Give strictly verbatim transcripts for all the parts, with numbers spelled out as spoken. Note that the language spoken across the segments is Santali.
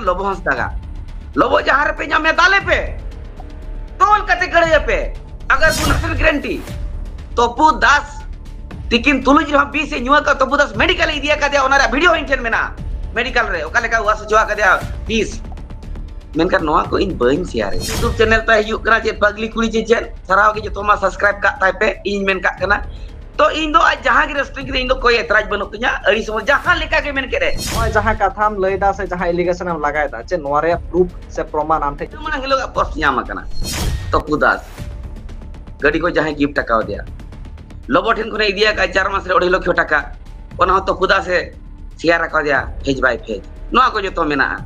ᱞᱚᱵᱚ ᱦᱟᱸᱥᱫᱟ ᱜᱟ᱾ ᱞᱚᱵᱚ ᱡᱟᱦᱟᱸ ᱨᱮᱯᱮ ᱧᱟᱢᱮ ᱫᱟᱞᱮ ᱯᱮ, ᱛᱚᱞ ᱠᱟᱛᱮ ᱜᱟᱹᱲᱟᱹᱭ ᱟᱯᱮ᱾ ᱟᱜᱟᱨ ᱵᱩᱱ ᱦᱟᱥᱤᱞ ᱜᱟᱨᱮᱱᱴᱤ, ᱛᱚᱯᱩ ᱫᱟᱥ ᱛᱤᱠᱤᱱ ᱛᱩᱞᱩᱡ ᱨᱮᱦᱚᱸ ᱵᱤᱥ ᱮ ᱧᱩ ᱟᱠᱟᱫ, ᱛᱚᱯᱩ ᱫᱟᱥ ᱢᱮᱰᱤᱠᱟᱞ ᱮ ᱤᱫᱤ ᱟᱠᱟᱫᱮᱭᱟ, ᱚᱱᱟ ᱨᱮᱭᱟᱜ ᱵᱷᱤᱰᱤᱭᱳ ᱤᱧ ᱴᱷᱮᱱ ᱢᱮᱱᱟᱜᱼᱟ᱾ ᱢᱮᱰᱤᱠᱟᱞ ᱨᱮ ᱚᱠᱟ ᱞᱮᱠᱟ ᱣᱟᱥ ᱦᱚᱪᱚ ᱟᱠᱟᱫᱮᱭᱟ ᱵᱤᱥ᱾ ᱢᱮᱱᱠᱷᱟᱱ ᱱᱚᱣᱟ ᱠᱚ ᱤᱧ ᱵᱟᱹᱧ ᱥᱮᱭᱟᱨ ᱮᱫᱟ᱾ YouTube ᱪᱮᱱᱮᱞ ᱛᱟᱭ ᱦᱩᱭᱩᱜ ᱠᱟᱱᱟ ᱪᱮᱫ ᱯᱟᱜᱽᱞᱤ ᱠᱩᱲᱤ ᱪᱮ ᱪᱮᱫ? ᱥᱟᱨᱦᱟᱣ ᱜᱮ ᱡᱚᱛᱚ ᱢᱟ ᱥᱟᱵᱥᱠᱨᱟᱭᱤᱵ ᱠᱟᱜ ᱛᱟᱭ ᱯᱮ, ᱤᱧ ᱢᱮᱱ ᱠᱟᱜ ᱠᱟᱱᱟ᱾ ᱛᱚ ᱤᱧ ᱫᱚ ᱟᱡ ᱡᱟᱦᱟᱸ ᱜᱮ ᱨᱮᱥᱴᱨᱤᱝ ᱠᱮᱫᱟ, ᱤᱧ ᱫᱚ ᱠᱚᱭ ᱮᱛᱨᱟᱡᱽ ᱵᱟᱹᱱᱩᱜ ᱛᱤᱧᱟ, ᱟᱹᱲᱤᱥ ᱦᱚᱸ ᱡᱟᱦᱟᱸ ᱞᱮᱠᱟ ᱜᱮ ᱢᱮᱱ ᱠᱮᱫ ᱮ᱾ ᱱᱚᱜᱼᱚᱭ ᱡᱟᱦᱟᱸ ᱠᱟᱛᱷᱟᱢ ᱞᱟᱹᱭ ᱫᱟ ᱥᱮ ᱡᱟᱦᱟᱸ ᱟᱞᱤᱜᱮᱥᱚᱱ ᱮᱢ ᱞᱟᱜᱟᱭ ᱫᱟ, ᱪᱮᱫ ᱱᱚᱣᱟ ᱨᱮᱭᱟᱜ ᱯᱨᱩᱯ ᱥᱮ ᱯᱨᱚᱢᱟᱱ ᱟᱢ ᱴᱷᱮᱱ? ᱢᱟᱲᱟᱝ ᱦᱤᱞᱳᱜ ᱯᱳᱥᱴ ᱧᱟᱢ ᱟᱠᱟᱱᱟ, ᱛᱚᱯᱩ ᱫᱟᱥ ᱜᱟᱹᱰᱤ ᱠᱚ ᱡᱟᱦᱟᱸᱭ ᱜᱤᱯᱷᱴ ᱟᱠᱟᱣ ᱫᱮᱭᱟ, ᱞᱚᱵᱚ ᱴᱷᱮᱱ ᱠᱷᱚᱱᱮ ᱤᱫᱤ ᱟᱠᱟᱫ ᱪᱟᱨ ᱢᱟᱥ ᱨᱮ ᱟᱹᱲᱟᱹᱭ ᱞᱚᱠᱷᱚ ᱴᱟᱠᱟ, ᱚᱱᱟ ᱦᱚᱸ ᱛᱚᱯᱩ ᱫᱟᱥ ᱮ ᱥᱮᱭᱟᱨ ᱟᱠᱟᱣ ᱫᱮᱭᱟ ᱯᱷᱮᱡᱽ ᱵᱟᱭ ᱯᱷᱮᱡᱽ᱾ ᱱᱚᱣᱟ ᱠᱚ ᱡᱚᱛᱚ ᱢᱮᱱᱟᱜᱼᱟ᱾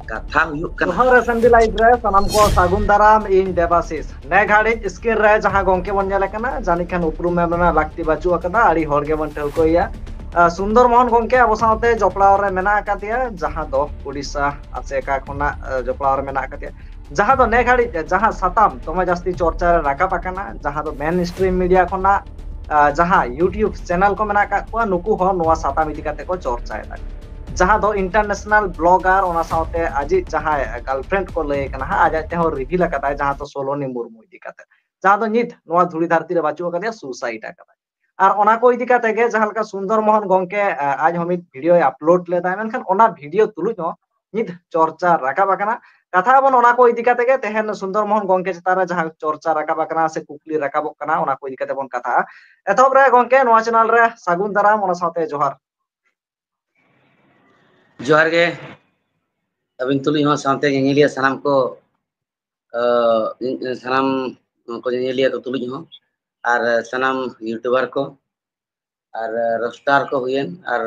ᱠᱟᱛᱷᱟ ᱦᱩᱭᱩᱜ ᱠᱟᱱᱟ, ᱡᱚᱦᱟᱨ ᱮᱥᱮᱢᱵᱞᱤ ᱞᱟᱭᱤᱵᱷ ᱨᱮ ᱥᱟᱱᱟᱢ ᱠᱚ ᱥᱟᱹᱜᱩᱱ ᱫᱟᱨᱟᱢ, ᱤᱧ ᱫᱮᱵᱟᱥᱤᱥ᱾ ᱱᱮ ᱜᱷᱟᱹᱲᱤᱡ ᱥᱠᱨᱤᱱ ᱨᱮ ᱡᱟᱦᱟᱸ ᱜᱚᱝᱠᱮ ᱵᱚᱱ ᱧᱮᱞᱮ ᱠᱟᱱᱟ, ᱡᱟᱹᱱᱤᱡ ᱠᱷᱟᱱ ᱩᱯᱨᱩᱢ ᱮᱢ ᱨᱮᱱᱟᱜ ᱞᱟᱹᱠᱛᱤ ᱵᱟᱹᱪᱩᱜ ᱟᱠᱟᱫᱟ, ᱟᱹᱰᱤ ᱦᱚᱲ ᱜᱮᱵᱚᱱ ᱴᱷᱟᱹᱣᱠᱟᱹᱭᱟ᱾ ᱟᱨ ᱥᱩᱱᱫᱚᱨ ᱢᱳᱦᱚᱱ ᱜᱚᱝᱠᱮ ᱟᱵᱚ ᱥᱟᱶᱛᱮ ᱡᱚᱯᱲᱟᱣ ᱨᱮ ᱢᱮᱱᱟᱜ ᱟᱠᱟᱫᱮᱭᱟ, ᱡᱟᱦᱟᱸ ᱫᱚ ᱩᱰᱤᱥᱟ ᱟᱥᱮᱠᱟ ᱠᱷᱚᱱᱟᱜ, ᱟᱨ ᱡᱚᱯᱲᱟᱣ ᱨᱮ ᱢᱮᱱᱟᱜ ᱟᱠᱟᱫᱮᱭᱟ᱾ ᱡᱟᱦᱟᱸ ᱫᱚ ᱱᱮ ᱜᱷᱟᱹᱲᱤᱡ ᱡᱟᱦᱟᱸ ᱥᱟᱛᱟᱢ ᱫᱚᱢᱮ ᱡᱟᱹᱥᱛᱤ ᱪᱚᱨᱪᱟ ᱨᱮ ᱨᱟᱠᱟᱵ ᱟᱠᱟᱱᱟ, ᱡᱟᱦᱟᱸ ᱫᱚ ᱢᱮᱱ ᱥᱴᱨᱤᱢ ᱢᱤᱰᱤᱭᱟ ᱠᱷᱚᱱᱟᱜ, ᱟᱨ ᱡᱟᱦᱟᱸ YouTube ᱪᱮᱱᱮᱞ ᱠᱚ ᱢᱮᱱᱟᱜ ᱟᱠᱟᱫ ᱠᱚᱣᱟ, ᱱᱩᱠᱩ ᱦᱚᱸ ᱱᱚᱣᱟ ᱥᱟᱛᱟᱢ ᱤᱫᱤ ᱠᱟᱛᱮ ᱠᱚ ᱪᱚᱨᱪᱟᱭᱮᱫᱟ᱾ ᱡᱟᱦᱟᱸ ᱫᱚ ᱤᱱᱴᱟᱨᱱᱮᱥᱚᱱᱟᱞ ᱵᱞᱚᱜᱟᱨ, ᱚᱱᱟ ᱥᱟᱶᱛᱮ ᱟᱡᱤᱡ ᱡᱟᱦᱟᱸᱭ ᱜᱟᱨᱞᱯᱷᱨᱮᱱᱰ ᱠᱚ ᱞᱟᱹᱭ ᱠᱟᱱᱟ ᱦᱟᱸᱜ, ᱟᱡ ᱟᱡ ᱛᱮᱦᱚᱸ ᱨᱤᱵᱷᱤᱞ ᱟᱠᱟᱫᱟᱭ, ᱡᱟᱦᱟᱸ ᱫᱚ ᱥᱳᱞᱳᱱᱤ ᱢᱩᱨᱢᱩ ᱤᱫᱤ ᱠᱟᱛᱮ, ᱡᱟᱦᱟᱸ ᱫᱚ ᱱᱤᱛ ᱱᱚᱣᱟ ᱫᱷᱩᱲᱤ ᱫᱷᱟᱹᱨᱛᱤ ᱨᱮ ᱵᱟᱹᱪᱩᱜ ᱟᱠᱟᱫᱮᱭᱟ, ᱥᱩᱥᱟᱭᱤᱰ ᱟᱠᱟᱫᱟᱭ᱾ ᱟᱨ ᱚᱱᱟ ᱠᱚ ᱤᱫᱤ ᱠᱟᱛᱮ ᱜᱮ ᱡᱟᱦᱟᱸ ᱞᱮᱠᱟ ᱥᱩᱱᱫᱚᱨ ᱢᱳᱦᱚᱱ ᱜᱚᱝᱠᱮ, ᱟᱸ, ᱟᱡ ᱦᱚᱸ ᱢᱤᱫ ᱵᱷᱤᱰᱤᱭᱳᱭ ᱟᱯᱞᱳᱰ ᱞᱮᱫᱟᱭ, ᱢᱮᱱᱠᱷᱟᱱ ᱚᱱᱟ ᱵᱷᱤᱰᱤᱭᱳ ᱛᱩᱞᱩᱡ ᱦᱚᱸ ᱱᱤᱛ ᱪᱚᱨᱪᱟ ᱨᱟᱠᱟᱵ ᱟᱠᱟᱱᱟ᱾ ᱠᱟᱛᱷᱟ ᱟᱵᱚᱱ ᱚᱱᱟ ᱠᱚ ᱤᱫᱤ ᱠᱟᱛᱮ ᱜᱮ, ᱛᱮᱦᱮᱧ ᱥᱩᱱᱫᱚᱨ ᱢᱳᱦᱚᱱ ᱜᱚᱝᱠᱮ ᱪᱮᱛᱟᱱ ᱨᱮ ᱡᱟᱦᱟᱸ ᱪᱚᱨᱪᱟ ᱨᱟᱠᱟᱵ ᱟᱠᱟᱱᱟ ᱥᱮ ᱠᱩᱠᱞᱤ ᱨᱟᱠᱟᱵᱚᱜ ᱠᱟᱱᱟ, ᱚᱱᱟ ᱠᱚ ᱤᱫᱤ ᱠᱟᱛᱮ ᱵᱚᱱ ᱠᱟᱛᱷᱟᱜᱼᱟ᱾ ᱮᱛᱚᱦᱚᱵ ᱨᱮ ᱜᱚᱝᱠᱮ, ᱱᱚᱣᱟ ᱪᱮᱱᱮᱞ ᱨᱮ ᱥᱟᱹᱜᱩᱱ ᱫᱟᱨᱟᱢ, ᱚᱱᱟ ᱥᱟᱶᱛᱮ ᱡᱚᱦᱟᱨ᱾ ᱡᱚᱦᱟᱨ ᱜᱮ ᱟᱹᱵᱤᱱ ᱛᱩᱞᱩᱡ ᱦᱚᱸ, ᱥᱟᱶᱛᱮ ᱧᱮᱧᱮᱞᱤᱭᱟᱹ ᱥᱟᱱᱟᱢ ᱠᱚ, ᱟᱸ, ᱥᱟᱱᱟᱢ ᱠᱚ ᱧᱮᱧᱮᱞᱤᱭᱟᱹ ᱠᱚ ᱛᱩᱞᱩᱡ ᱦᱚᱸ, ᱟᱨ ᱥᱟᱱᱟᱢ ᱭᱩᱴᱩᱵᱟᱨ ᱠᱚ, ᱟᱨ ᱨᱳᱥᱴᱟᱨ ᱠᱚ ᱦᱩᱭᱮᱱ, ᱟᱨ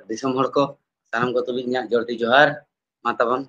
ᱫᱤᱥᱚᱢ ᱦᱚᱲ ᱠᱚ, ᱥᱟᱱᱟᱢ ᱠᱚ ᱛᱩᱞᱩᱡ ᱤᱧᱟᱹᱜ ᱡᱚᱞᱴᱤ ᱡᱚᱦᱟᱨ᱾ ᱢᱟ ᱛᱟᱵᱚᱱ᱾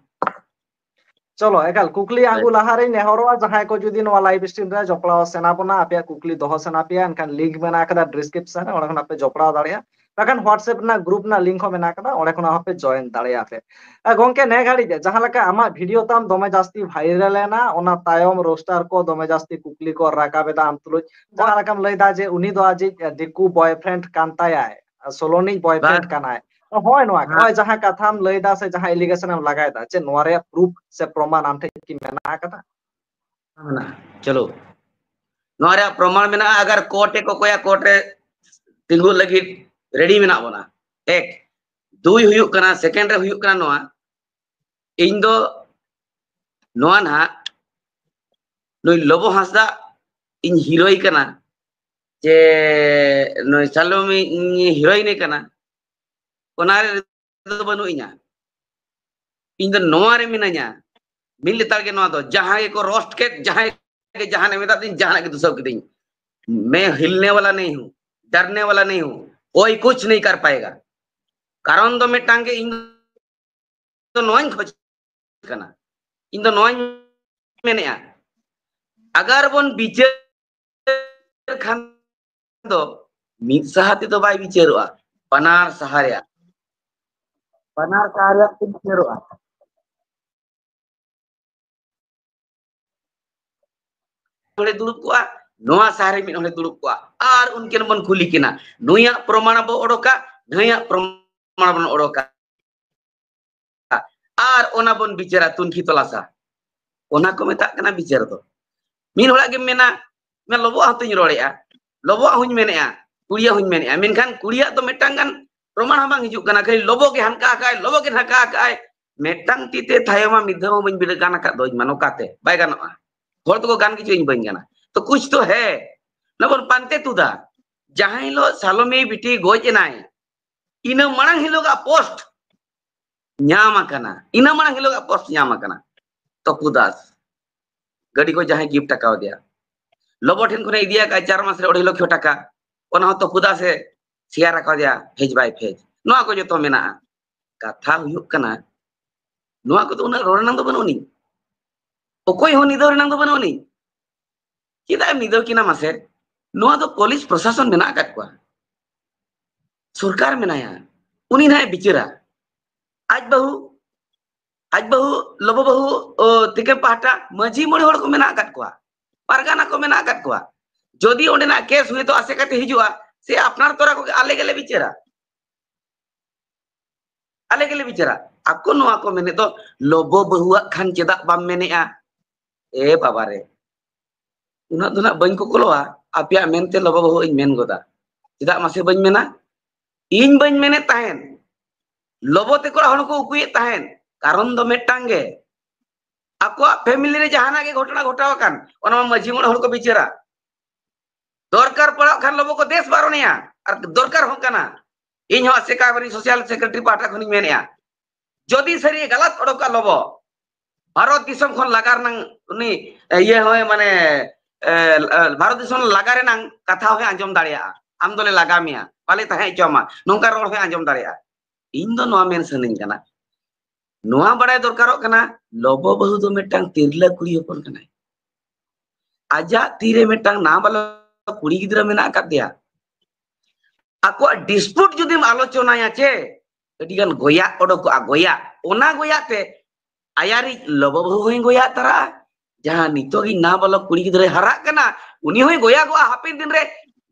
ᱪᱚᱞᱚ, ᱮᱠᱟᱞ ᱠᱩᱠᱞᱤ ᱟᱹᱜᱩ ᱞᱟᱦᱟ ᱨᱮᱧ ᱱᱮᱦᱚᱨᱚᱜᱼᱟ, ᱡᱟᱦᱟᱸᱭ ᱠᱚ ᱡᱩᱫᱤ ᱱᱚᱣᱟ ᱞᱟᱭᱤᱵᱷ ᱥᱴᱨᱤᱢ ᱨᱮ ᱡᱚᱯᱲᱟᱣ ᱥᱟᱱᱟ ᱵᱚᱱᱟ, ᱟᱯᱮᱭᱟᱜ ᱠᱩᱠᱞᱤ ᱫᱚᱦᱚ ᱥᱟᱱᱟ ᱯᱮᱭᱟ, ᱮᱱᱠᱷᱟᱱ ᱞᱤᱝᱠ ᱢᱮᱱᱟᱜ ᱟᱠᱟᱫᱟ ᱰᱤᱥᱠᱨᱤᱯᱥᱚᱱ ᱨᱮ, ᱚᱸᱰᱮ ᱠᱷᱚᱱᱟᱜ ᱯᱮ ᱡᱚᱯᱲᱟᱣ ᱫᱟᱲᱮᱭᱟᱜᱼᱟ᱾ ᱵᱟᱠᱷᱟᱱ WhatsApp ᱨᱮᱱᱟᱜ ᱜᱨᱩᱯ ᱨᱮᱱᱟᱜ ᱞᱤᱝᱠ ᱦᱚᱸ ᱢᱮᱱᱟᱜ ᱟᱠᱟᱫᱟ, ᱚᱸᱰᱮ ᱠᱷᱚᱱᱟᱜ ᱦᱚᱸᱯᱮ ᱡᱚᱭᱮᱱ ᱫᱟᱲᱮᱭᱟᱜᱼᱟ ᱯᱮ᱾ ᱟᱨ ᱜᱚᱝᱠᱮ, ᱱᱮ ᱜᱷᱟᱹᱲᱤᱡ ᱡᱟᱦᱟᱸ ᱞᱮᱠᱟ ᱟᱢᱟᱜ ᱵᱷᱤᱰᱤᱭᱳ ᱛᱟᱢ ᱫᱚᱢᱮ ᱡᱟᱹᱥᱛᱤ ᱵᱷᱟᱭᱨᱟᱞ ᱮᱱᱟ, ᱚᱱᱟ ᱛᱟᱭᱚᱢ ᱨᱳᱥᱴᱟᱨ ᱠᱚ ᱫᱚᱢᱮ ᱡᱟᱹᱥᱛᱤ ᱠᱩᱠᱞᱤ ᱠᱚ ᱨᱟᱠᱟᱵ ᱮᱫᱟ ᱟᱢ ᱛᱩᱞᱩᱡ, ᱡᱟᱦᱟᱸ ᱞᱮᱠᱟᱢ ᱞᱟᱹᱭ ᱮᱫᱟ ᱡᱮ ᱩᱱᱤ ᱫᱚ ᱟᱡᱤᱡ ᱫᱤᱠᱩ ᱵᱚᱭᱯᱷᱨᱮᱱᱰ ᱠᱟᱱ ᱛᱟᱭᱟᱭ, ᱥᱳᱞᱳᱱᱤᱡ ᱵᱚᱭᱯᱷᱨᱮᱱᱰ ᱠᱟᱱᱟᱭ᱾ ᱦᱳᱭ, ᱱᱚᱣᱟ ᱜᱮ᱾ ᱦᱮᱸ᱾ ᱱᱚᱜᱼᱚᱭ ᱡᱟᱦᱟᱸ ᱠᱟᱛᱷᱟᱢ ᱞᱟᱹᱭ ᱫᱟ ᱥᱮ ᱡᱟᱦᱟᱸ allegation ᱮᱢ ᱞᱟᱜᱟᱭ ᱫᱟ, ᱪᱮᱫ ᱱᱚᱣᱟ ᱨᱮᱭᱟᱜ proof ᱥᱮ ᱯᱨᱚᱢᱟᱱ ᱟᱢ ᱴᱷᱮᱱ ᱠᱤ ᱢᱮᱱᱟᱜ ᱟᱠᱟᱫᱟ? ᱢᱮᱱᱟᱜᱼᱟ᱾ ᱪᱚᱞᱚ, ᱱᱚᱣᱟ ᱨᱮᱭᱟᱜ ᱯᱨᱚᱢᱟᱱ ᱢᱮᱱᱟᱜᱼᱟ᱾ ᱟᱜᱟᱨ ᱠᱳᱨᱴ ᱮ ᱠᱚᱠᱚᱭᱟ, ᱠᱳᱨᱴ ᱨᱮ ᱛᱤᱸᱜᱩ ᱞᱟᱹᱜᱤᱫ ᱨᱮᱰᱤ ᱢᱮᱱᱟᱜ ᱵᱚᱱᱟ᱾ ᱮᱠ᱾ ᱫᱩᱭ ᱦᱩᱭᱩᱜ ᱠᱟᱱᱟ, ᱥᱮᱠᱮᱱᱰ ᱨᱮ ᱦᱩᱭᱩᱜ ᱠᱟᱱᱟ ᱱᱚᱣᱟ, ᱤᱧ ᱫᱚ ᱱᱚᱣᱟ ᱱᱟᱦᱟᱜ ᱱᱩᱭ ᱞᱚᱵᱚ ᱦᱟᱸᱥᱫᱟ ᱤᱧ ᱦᱤᱨᱳᱭ ᱠᱟᱱᱟ, ᱡᱮ ᱱᱩᱭ ᱥᱟᱞᱚᱢᱤ ᱤᱧ ᱦᱤᱨᱳᱭᱤᱱᱮ ᱠᱟᱱᱟ, ᱚᱱᱟ ᱨᱮᱫᱚ ᱵᱟᱹᱱᱩᱜ ᱤᱧᱟ᱾ ᱤᱧ ᱫᱚ ᱱᱚᱣᱟ ᱨᱮ ᱢᱤᱱᱟᱹᱧᱟ, ᱢᱤᱫ ᱞᱮᱛᱟᱲ ᱜᱮ ᱱᱚᱣᱟ ᱫᱚ, ᱡᱟᱦᱟᱸ ᱜᱮᱠᱚ ᱨᱳᱥᱴ ᱠᱮᱫ, ᱡᱟᱦᱟᱸᱭ ᱜᱮ ᱡᱟᱦᱟᱱᱟᱜ ᱮ ᱢᱮᱛᱟᱫ ᱫᱤᱧ, ᱡᱟᱦᱟᱱᱟᱜ ᱜᱮ ᱫᱩᱥᱟᱹᱣ ᱠᱤᱫᱤᱧ, मैं हिलने वाला नहीं हूँ, डरने वाला नहीं हूँ, कोई कुछ नहीं कर पाएगा। ᱠᱟᱨᱚᱱ ᱫᱚ ᱢᱤᱫᱴᱟᱝ ᱜᱮ, ᱤᱧ ᱫᱚ ᱱᱚᱣᱟᱧ ᱠᱷᱚᱡ ᱠᱟᱱᱟ, ᱤᱧ ᱫᱚ ᱱᱚᱣᱟᱧ ᱢᱮᱱᱮᱜᱼᱟ, ᱟᱜᱟᱨ ᱵᱚᱱ ᱵᱤᱪᱟᱹᱨ ᱠᱷᱟᱱ ᱫᱚ ᱢᱤᱫ ᱥᱟᱦᱟ ᱛᱮᱫᱚ ᱵᱟᱭ ᱵᱤᱪᱟᱹᱨᱚᱜᱼᱟ, ᱵᱟᱱᱟᱨ ᱥᱟᱦᱟ ᱨᱮᱭᱟᱜ, ᱵᱟᱱᱟᱨ ᱥᱟᱦᱟ ᱨᱮᱭᱟᱜ ᱛᱮ ᱵᱤᱪᱟᱹᱨᱚᱜᱼᱟ᱾ ᱦᱚᱲᱮ ᱫᱩᱲᱩᱵ ᱠᱚᱜᱼᱟ, ᱱᱚᱣᱟ ᱥᱟᱦᱟ ᱨᱮ ᱢᱤᱫ ᱦᱚᱲᱮ ᱫᱩᱲᱩᱵ ᱠᱚᱜᱼᱟ, ᱟᱨ ᱩᱱᱠᱤᱱ ᱵᱚᱱ ᱠᱩᱞᱤ ᱠᱤᱱᱟ, ᱱᱩᱭᱟᱜ ᱯᱨᱚᱢᱟᱬ ᱵᱚ ᱚᱰᱚᱠᱟ, ᱱᱩᱭᱟᱜ ᱯᱨᱚᱢᱟᱬ ᱵᱚᱱ ᱚᱰᱚᱠᱟ, ᱟᱨ ᱚᱱᱟ ᱵᱚᱱ ᱵᱤᱪᱟᱹᱨᱟ ᱛᱩᱱᱠᱷᱤ ᱛᱚᱞᱟᱥᱟ᱾ ᱚᱱᱟ ᱠᱚ ᱢᱮᱛᱟᱜ ᱠᱟᱱᱟ ᱵᱤᱪᱟᱹᱨ ᱫᱚ᱾ ᱢᱤᱫ ᱦᱚᱲᱟᱜ ᱜᱮᱢ ᱢᱮᱱᱟ, ᱢᱮ ᱞᱚᱵᱚᱣᱟᱜ ᱦᱚᱸᱛᱚᱧ ᱨᱚᱲᱮᱜᱼᱟ, ᱞᱚᱵᱚᱣᱟᱜ ᱦᱚᱸᱧ ᱢᱮᱱᱮᱜᱼᱟ, ᱠᱩᱲᱤᱭᱟᱜ ᱦᱚᱸᱧ ᱢᱮᱱᱮᱜᱼᱟ, ᱢᱮᱱᱠᱷᱟᱱ ᱠᱩᱲᱤᱭᱟᱜ ᱫᱚ ᱢᱤᱫᱴᱟᱝ ᱜᱟᱱ ᱯᱨᱚᱢᱟᱬ ᱦᱚᱸ ᱵᱟᱝ ᱦᱤᱡᱩᱜ ᱠᱟᱱᱟ, ᱠᱷᱟᱹᱞᱤ ᱞᱚᱵᱚ ᱜᱮ ᱦᱟᱱᱠᱟ ᱟᱠᱟᱜᱼᱟᱭ, ᱞᱚᱵᱚ ᱜᱮ ᱱᱷᱟᱠᱟ ᱟᱠᱟᱜᱼᱟᱭ᱾ ᱢᱤᱫᱴᱟᱝ ᱛᱤ ᱛᱮ ᱛᱷᱟᱭᱚ ᱢᱟ ᱢᱤᱫ ᱫᱷᱟᱣ ᱦᱚᱸ ᱵᱟᱹᱧ ᱵᱤᱰᱟᱹ ᱜᱟᱱ ᱟᱠᱟᱫ ᱫᱚᱧ ᱢᱟ ᱱᱚᱝᱠᱟᱛᱮ, ᱵᱟᱭ ᱜᱟᱱᱚᱜᱼᱟ᱾ ᱦᱚᱲ ᱫᱚᱠᱚ ᱜᱟᱱ ᱜᱮᱪᱚ ᱤᱧ ᱵᱟᱹᱧ ᱜᱟᱱᱟ᱾ ᱛᱚ ᱠᱩᱪ ᱛᱚ ᱦᱮ, ᱱᱚᱵᱚᱱ ᱯᱟᱱᱛᱮ ᱛᱩᱫᱟ᱾ ᱡᱟᱦᱟᱸ ᱦᱤᱞᱳᱜ ᱥᱟᱞᱚᱢᱤ ᱵᱤᱴᱤ ᱜᱚᱡ ᱮᱱᱟᱭ, ᱤᱱᱟᱹ ᱢᱟᱲᱟᱝ ᱦᱤᱞᱳᱜᱟᱜ ᱯᱳᱥᱴ ᱧᱟᱢ ᱟᱠᱟᱱᱟ, ᱤᱱᱟᱹ ᱢᱟᱲᱟᱝ ᱦᱤᱞᱳᱜᱟᱜ ᱯᱳᱥᱴ ᱧᱟᱢ ᱟᱠᱟᱱᱟ᱾ ᱛᱚᱯᱩ ᱫᱟᱥ ᱜᱟᱹᱰᱤ ᱠᱚ ᱡᱟᱦᱟᱸᱭ ᱜᱤᱯᱷᱴ ᱟᱠᱟᱣᱫᱮᱭᱟ, ᱞᱚᱵᱚ ᱴᱷᱮᱱ ᱠᱷᱚᱱᱮ ᱤᱫᱤ ᱟᱠᱟᱫ ᱪᱟᱨ ᱢᱟᱥ ᱨᱮ ᱚᱲᱟᱭ ᱞᱚᱠᱷᱚ ᱴᱟᱠᱟ, ᱚᱱᱟ ᱦᱚᱸ ᱛᱚᱯᱩ ᱫᱟᱥ ᱮ ᱥᱮᱭᱟᱨ ᱟᱠᱟᱣᱫᱮᱭᱟ ᱯᱷᱮᱡᱽ ᱵᱟᱭ ᱯᱷᱮᱡᱽ᱾ ᱱᱚᱣᱟ ᱠᱚ ᱡᱚᱛᱚ ᱢᱮᱱᱟᱜᱼᱟ᱾ ᱠᱟᱛᱷᱟ ᱦᱩᱭᱩᱜ ᱠᱟᱱᱟ, ᱱᱚᱣᱟ ᱠᱚᱫᱚ ᱩᱱᱟᱹᱜ ᱨᱚᱲ ᱨᱮᱱᱟᱜ ᱫᱚ ᱵᱟᱹᱱᱩᱜ ᱟᱹᱱᱤᱡ, ᱚᱠᱚᱭ ᱦᱚᱸ ᱱᱤᱫᱟᱹᱣ ᱨᱮᱱᱟᱜ ᱫᱚ ᱵᱟᱹᱱᱩᱜ ᱟᱹᱱᱤᱡ᱾ ᱪᱮᱫᱟᱜ ᱮᱢ ᱱᱤᱫᱟᱹᱣ ᱠᱤᱱᱟ ᱢᱟᱥᱮ? ᱱᱚᱣᱟ ᱫᱚ ᱯᱩᱞᱤᱥ ᱯᱨᱚᱥᱟᱥᱚᱱ ᱢᱮᱱᱟᱜ ᱟᱠᱟᱫ ᱠᱚᱣᱟ, ᱥᱚᱨᱠᱟᱨ ᱢᱮᱱᱟᱭᱟ, ᱩᱱᱤ ᱱᱟᱦᱟᱜ ᱮ ᱵᱤᱪᱟᱹᱨᱟ᱾ ᱟᱡ ᱵᱟᱹᱦᱩ, ᱟᱡ ᱵᱟᱹᱦᱩ, ᱞᱚᱵᱚ ᱵᱟᱹᱦᱩ, ᱚ, ᱛᱤᱠᱤᱱ ᱯᱟᱦᱴᱟ ᱢᱟᱹᱡᱷᱤ ᱢᱚᱬᱮ ᱦᱚᱲ ᱠᱚ ᱢᱮᱱᱟᱜ ᱟᱠᱟᱫ ᱠᱚᱣᱟ, ᱯᱟᱨᱜᱟᱱᱟ ᱠᱚ ᱢᱮᱱᱟᱜ ᱟᱠᱟᱫ ᱠᱚᱣᱟ᱾ ᱡᱩᱫᱤ ᱚᱸᱰᱮᱱᱟᱜ ᱠᱮᱥ ᱦᱩᱭ ᱛᱚ ᱟᱥᱮᱠᱟᱛᱮ ᱦᱤᱡᱩᱜᱼᱟ, ᱥᱮ ᱟᱯᱱᱟᱨ ᱛᱚᱨᱟ ᱠᱚᱜᱮ ᱟᱞᱮ ᱜᱮᱞᱮ ᱵᱤᱪᱟᱹᱨᱟ᱾ ᱟᱞᱮ ᱜᱮᱞᱮ ᱵᱤᱪᱟᱹᱨᱟ᱾ ᱟᱠᱚ ᱱᱚᱣᱟ ᱠᱚ ᱢᱮᱱᱮᱫ ᱫᱚ, ᱞᱚᱵᱚ ᱵᱟᱹᱦᱩᱣᱟᱜ ᱠᱷᱟᱱ ᱪᱮᱫᱟᱜ ᱵᱟᱢ ᱢᱮᱱᱮᱜᱼᱟ? ᱮ ᱵᱟᱵᱟ ᱨᱮ, ᱩᱱᱟᱹᱜ ᱫᱚ ᱱᱟᱜ ᱵᱟᱹᱧ ᱠᱚᱠᱞᱚᱣᱟ, ᱟᱯᱮᱭᱟᱜ ᱢᱮᱱᱛᱮ ᱞᱚᱵᱚ ᱵᱟᱹᱦᱩ ᱤᱧ ᱢᱮᱱ ᱜᱚᱫᱟ᱾ ᱪᱮᱫᱟᱜ ᱢᱟᱥᱮ ᱵᱟᱹᱧ ᱢᱮᱱᱟ? ᱤᱧ ᱵᱟᱹᱧ ᱢᱮᱱᱮᱫ ᱛᱟᱦᱮᱸᱱ, ᱞᱚᱵᱚ ᱛᱮᱠᱚ ᱚᱲᱟᱜ ᱦᱚᱲ ᱠᱚ ᱩᱠᱩᱭᱮᱫ ᱛᱟᱦᱮᱸᱱ᱾ ᱠᱟᱨᱚᱱ ᱫᱚ ᱢᱤᱫᱴᱟᱝ ᱜᱮ, ᱟᱠᱚᱣᱟᱜ family ᱨᱮ ᱡᱟᱦᱟᱱᱟᱜ ᱜᱮ ᱜᱷᱚᱴᱚᱱᱟ ᱜᱷᱚᱴᱟᱣ ᱟᱠᱟᱱ, ᱚᱱᱟ ᱢᱟ ᱢᱟᱹᱡᱷᱤ ᱢᱚᱬᱮ ᱦᱚᱲ ᱠᱚ ᱵᱤᱪᱟᱹᱨᱟ᱾ ᱫᱚᱨᱠᱟᱨ ᱯᱟᱲᱟᱜ ᱠᱷᱟᱱ ᱞᱚᱵᱚ ᱠᱚ ᱫᱮᱥ ᱵᱟᱨᱚᱱᱮᱭᱟ, ᱟᱨ ᱫᱚᱨᱠᱟᱨ ᱦᱚᱸ ᱠᱟᱱᱟ᱾ ᱤᱧ ᱦᱚᱸ ᱟᱥᱮᱠᱟ ᱵᱟᱨᱤᱧ social secretary ᱯᱟᱦᱴᱟ ᱠᱷᱚᱱᱤᱧ ᱢᱮᱱᱮᱜᱼᱟ, ᱡᱩᱫᱤ ᱥᱟᱹᱨᱤ ᱜᱟᱞᱟᱛ ᱚᱰᱚᱠᱟ ᱞᱚᱵᱚ, ᱵᱷᱟᱨᱚᱛ ᱫᱤᱥᱚᱢ ᱠᱷᱚᱱ ᱞᱟᱜᱟ ᱨᱮᱱᱟᱝ ᱩᱱᱤ, ᱮ, ᱤᱭᱟᱹ ᱦᱚᱸᱭ ᱢᱟᱱᱮ, ᱮ, ᱮ, ᱵᱷᱟᱨᱚᱛ ᱫᱤᱥᱚᱢ ᱞᱟᱜᱟ ᱨᱮᱱᱟᱝ ᱠᱟᱛᱷᱟ ᱦᱚᱸᱭ ᱟᱸᱡᱚᱢ ᱫᱟᱲᱮᱭᱟᱜᱼᱟ᱾ ᱟᱢ ᱫᱚᱞᱮ ᱞᱟᱜᱟ ᱢᱮᱭᱟ, ᱵᱟᱞᱮ ᱛᱟᱦᱮᱸ ᱦᱚᱪᱚ ᱟᱢᱟ, ᱱᱚᱝᱠᱟ ᱨᱚᱲ ᱦᱚᱸᱭ ᱟᱸᱡᱚᱢ ᱫᱟᱲᱮᱭᱟᱜᱼᱟ᱾ ᱤᱧ ᱫᱚ ᱱᱚᱣᱟ ᱢᱮᱱ ᱥᱟᱱᱟᱧ ᱠᱟᱱᱟ, ᱱᱚᱣᱟ ᱵᱟᱲᱟᱭ ᱫᱚᱨᱠᱟᱨᱚᱜ ᱠᱟᱱᱟ, ᱞᱚᱵᱚ ᱵᱟᱹᱦᱩ ᱫᱚ ᱢᱤᱫᱴᱟᱝ ᱛᱤᱨᱞᱟᱹ ᱠᱩᱲᱤ ᱦᱚᱯᱚᱱ ᱠᱟᱱᱟᱭ᱾ ᱟᱡᱟᱜ ᱛᱤᱨᱮ ᱢᱤᱫᱴᱟᱝ ᱱᱟᱵᱟᱞᱚᱠ ᱠᱩᱲᱤ ᱜᱤᱫᱽᱨᱟᱹ ᱢᱮᱱᱟᱜ ᱟᱠᱟᱫ ᱫᱮᱭᱟ᱾ ᱟᱠᱚᱣᱟᱜ dispute ᱡᱩᱫᱤᱢ ᱟᱞᱳᱪᱚᱱᱟᱭᱟ ᱪᱮ, ᱟᱹᱰᱤ ᱜᱟᱱ ᱜᱚᱭᱟᱜ ᱚᱰᱚᱠᱚᱜᱼᱟ, ᱜᱚᱭᱟᱜ᱾ ᱚᱱᱟ ᱜᱚᱭᱟᱜ ᱛᱮ ᱟᱭᱟᱨᱤᱡ ᱞᱚᱵᱚ ᱵᱟᱹᱦᱩ ᱦᱚᱸᱭ ᱜᱚᱭᱟᱜ ᱛᱟᱨᱟᱜᱼᱟ᱾ ᱡᱟᱦᱟᱸ ᱱᱤᱛᱚᱜᱤᱡ ᱱᱟᱵᱟᱞᱚᱠ ᱠᱩᱲᱤ ᱜᱤᱫᱽᱨᱟᱹᱭ ᱦᱟᱨᱟᱜ ᱠᱟᱱᱟ, ᱩᱱᱤ ᱦᱚᱸᱭ ᱜᱚᱭᱟᱜᱚᱜᱼᱟ ᱦᱟᱯᱮᱱ ᱫᱤᱱ ᱨᱮ᱾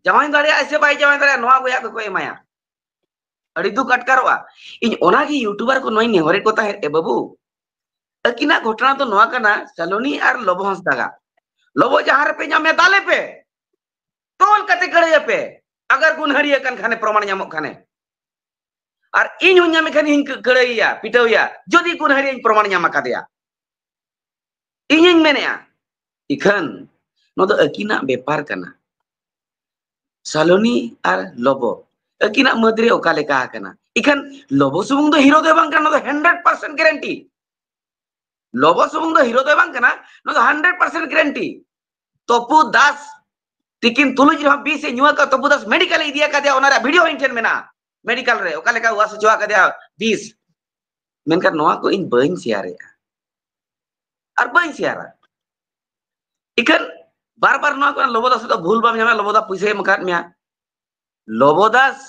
ᱡᱟᱶᱟᱭ ᱫᱟᱲᱮᱭᱟᱜᱼᱟᱭ ᱥᱮ ᱵᱟᱭ ᱡᱟᱶᱟᱭ ᱫᱟᱲᱮᱭᱟᱜᱼᱟ, ᱱᱚᱣᱟ ᱜᱚᱭᱟᱜ ᱫᱚᱠᱚ ᱮᱢᱟᱭᱟ᱾ ᱟᱹᱰᱤ ᱫᱩᱠ ᱟᱴᱠᱟᱨᱚᱜᱼᱟ᱾ ᱤᱧ ᱚᱱᱟᱜᱮ YouTuber ᱠᱚ ᱱᱚᱣᱟᱧ ᱱᱮᱦᱚᱨᱮᱫ ᱠᱚ ᱛᱟᱦᱮᱸᱫ, ᱮ ᱵᱟᱹᱵᱩ, ᱟᱹᱠᱤᱱᱟᱜ ᱜᱷᱚᱴᱚᱱᱟ ᱫᱚ ᱱᱚᱣᱟ ᱠᱟᱱᱟ, ᱥᱟᱞᱚᱱᱤ ᱟᱨ ᱞᱚᱵᱚ ᱦᱟᱸᱥᱫᱟᱜᱟᱜ᱾ ᱞᱚᱵᱚ ᱡᱟᱦᱟᱸ ᱨᱮᱯᱮ ᱧᱟᱢᱮ, ᱫᱟᱞᱮ ᱯᱮ, ᱛᱚᱞ ᱠᱟᱛᱮ ᱠᱟᱹᱲᱟᱹᱭ ᱟᱯᱮ᱾ ᱟᱜᱟᱨ ᱜᱩᱱᱦᱟᱹᱨᱤᱭᱟᱹ ᱠᱟᱱ ᱠᱷᱟᱱᱮ, ᱯᱨᱚᱢᱟᱬ ᱧᱟᱢᱚᱜ ᱠᱷᱟᱱᱮ, ᱟᱨ ᱤᱧ ᱦᱚᱸᱧ ᱧᱟᱢᱮ ᱠᱷᱟᱱ ᱤᱧ ᱠᱟᱹᱲᱟᱹᱭᱮᱭᱟ, ᱯᱤᱴᱟᱹᱣᱮᱭᱟ, ᱡᱩᱫᱤ ᱜᱩᱱᱦᱟᱹᱨᱤᱭᱟᱹᱧ ᱯᱨᱚᱢᱟᱬ ᱧᱟᱢ ᱟᱠᱟᱫᱮᱭᱟ᱾ ᱤᱧᱤᱧ ᱢᱮᱱᱮᱜᱼᱟ, ᱤᱠᱷᱟᱹᱱ ᱱᱚᱣᱟ ᱫᱚ ᱟᱹᱠᱤᱱᱟᱜ ᱵᱮᱯᱟᱨ ᱠᱟᱱᱟ᱾ ᱥᱟᱞᱚᱱᱤ ᱟᱨ ᱞᱚᱵᱚ ᱟᱹᱠᱤᱱᱟᱜ ᱢᱟᱹᱫᱽ ᱨᱮ ᱚᱠᱟ ᱞᱮᱠᱟ ᱟᱠᱟᱱᱟ᱾ ᱤᱠᱷᱟᱹᱱ ᱞᱚᱵᱚ ᱥᱩᱢᱩᱝ ᱫᱚ hero ᱫᱚ ᱵᱟᱝ ᱠᱟᱱᱟ, ᱱᱚᱣᱟ ᱫᱚ hundred percent guarantee᱾ ᱞᱚᱵᱚ ᱥᱩᱢᱩᱝ ᱫᱚ hero ᱫᱚ ᱵᱟᱝ ᱠᱟᱱᱟ, ᱱᱚᱣᱟ ᱫᱚ hundred percent guarantee᱾ ᱛᱚᱯᱩ ᱫᱟᱥ ᱛᱤᱠᱤᱱ ᱛᱩᱞᱩᱡ ᱨᱮᱦᱚᱸ ᱵᱤᱥ ᱮ ᱧᱩ ᱟᱠᱟᱫ, ᱛᱚᱯᱩ ᱫᱟᱥ ᱢᱮᱰᱤᱠᱟᱞ ᱮ ᱤᱫᱤ ᱟᱠᱟᱫᱮᱭᱟ, ᱚᱱᱟ ᱨᱮᱭᱟᱜ video ᱤᱧ ᱴᱷᱮᱱ ᱢᱮᱱᱟᱜᱼᱟ᱾ ᱢᱮᱰᱤᱠᱟᱞ ᱨᱮ ᱚᱠᱟ ᱞᱮᱠᱟ ᱩᱣᱟᱥ ᱦᱚᱪᱚ ᱟᱠᱟᱫᱮᱭᱟ ᱵᱤᱥ᱾ ᱢᱮᱱᱠᱷᱟᱱ ᱱᱚᱣᱟ ᱠᱚ ᱤᱧ ᱵᱟᱹᱧ ᱥᱮᱭᱟᱨᱮᱜᱼᱟ ᱟᱨ ᱵᱟᱹᱧ ᱥᱮᱭᱟᱨᱟ᱾ ᱤᱠᱷᱟᱹᱱ ᱵᱟᱨ ᱵᱟᱨ ᱱᱚᱣᱟ ᱠᱚ ᱞᱚᱵᱚ ᱫᱟᱥ ᱫᱚ ᱵᱷᱩᱞ ᱵᱟᱢ ᱧᱟᱢᱟ, ᱞᱚᱵᱚ ᱫᱟ ᱯᱩᱭᱥᱟᱹᱭ ᱮᱢ ᱟᱠᱟᱫ ᱢᱮᱭᱟ᱾ ᱞᱚᱵᱚ ᱫᱟᱥ,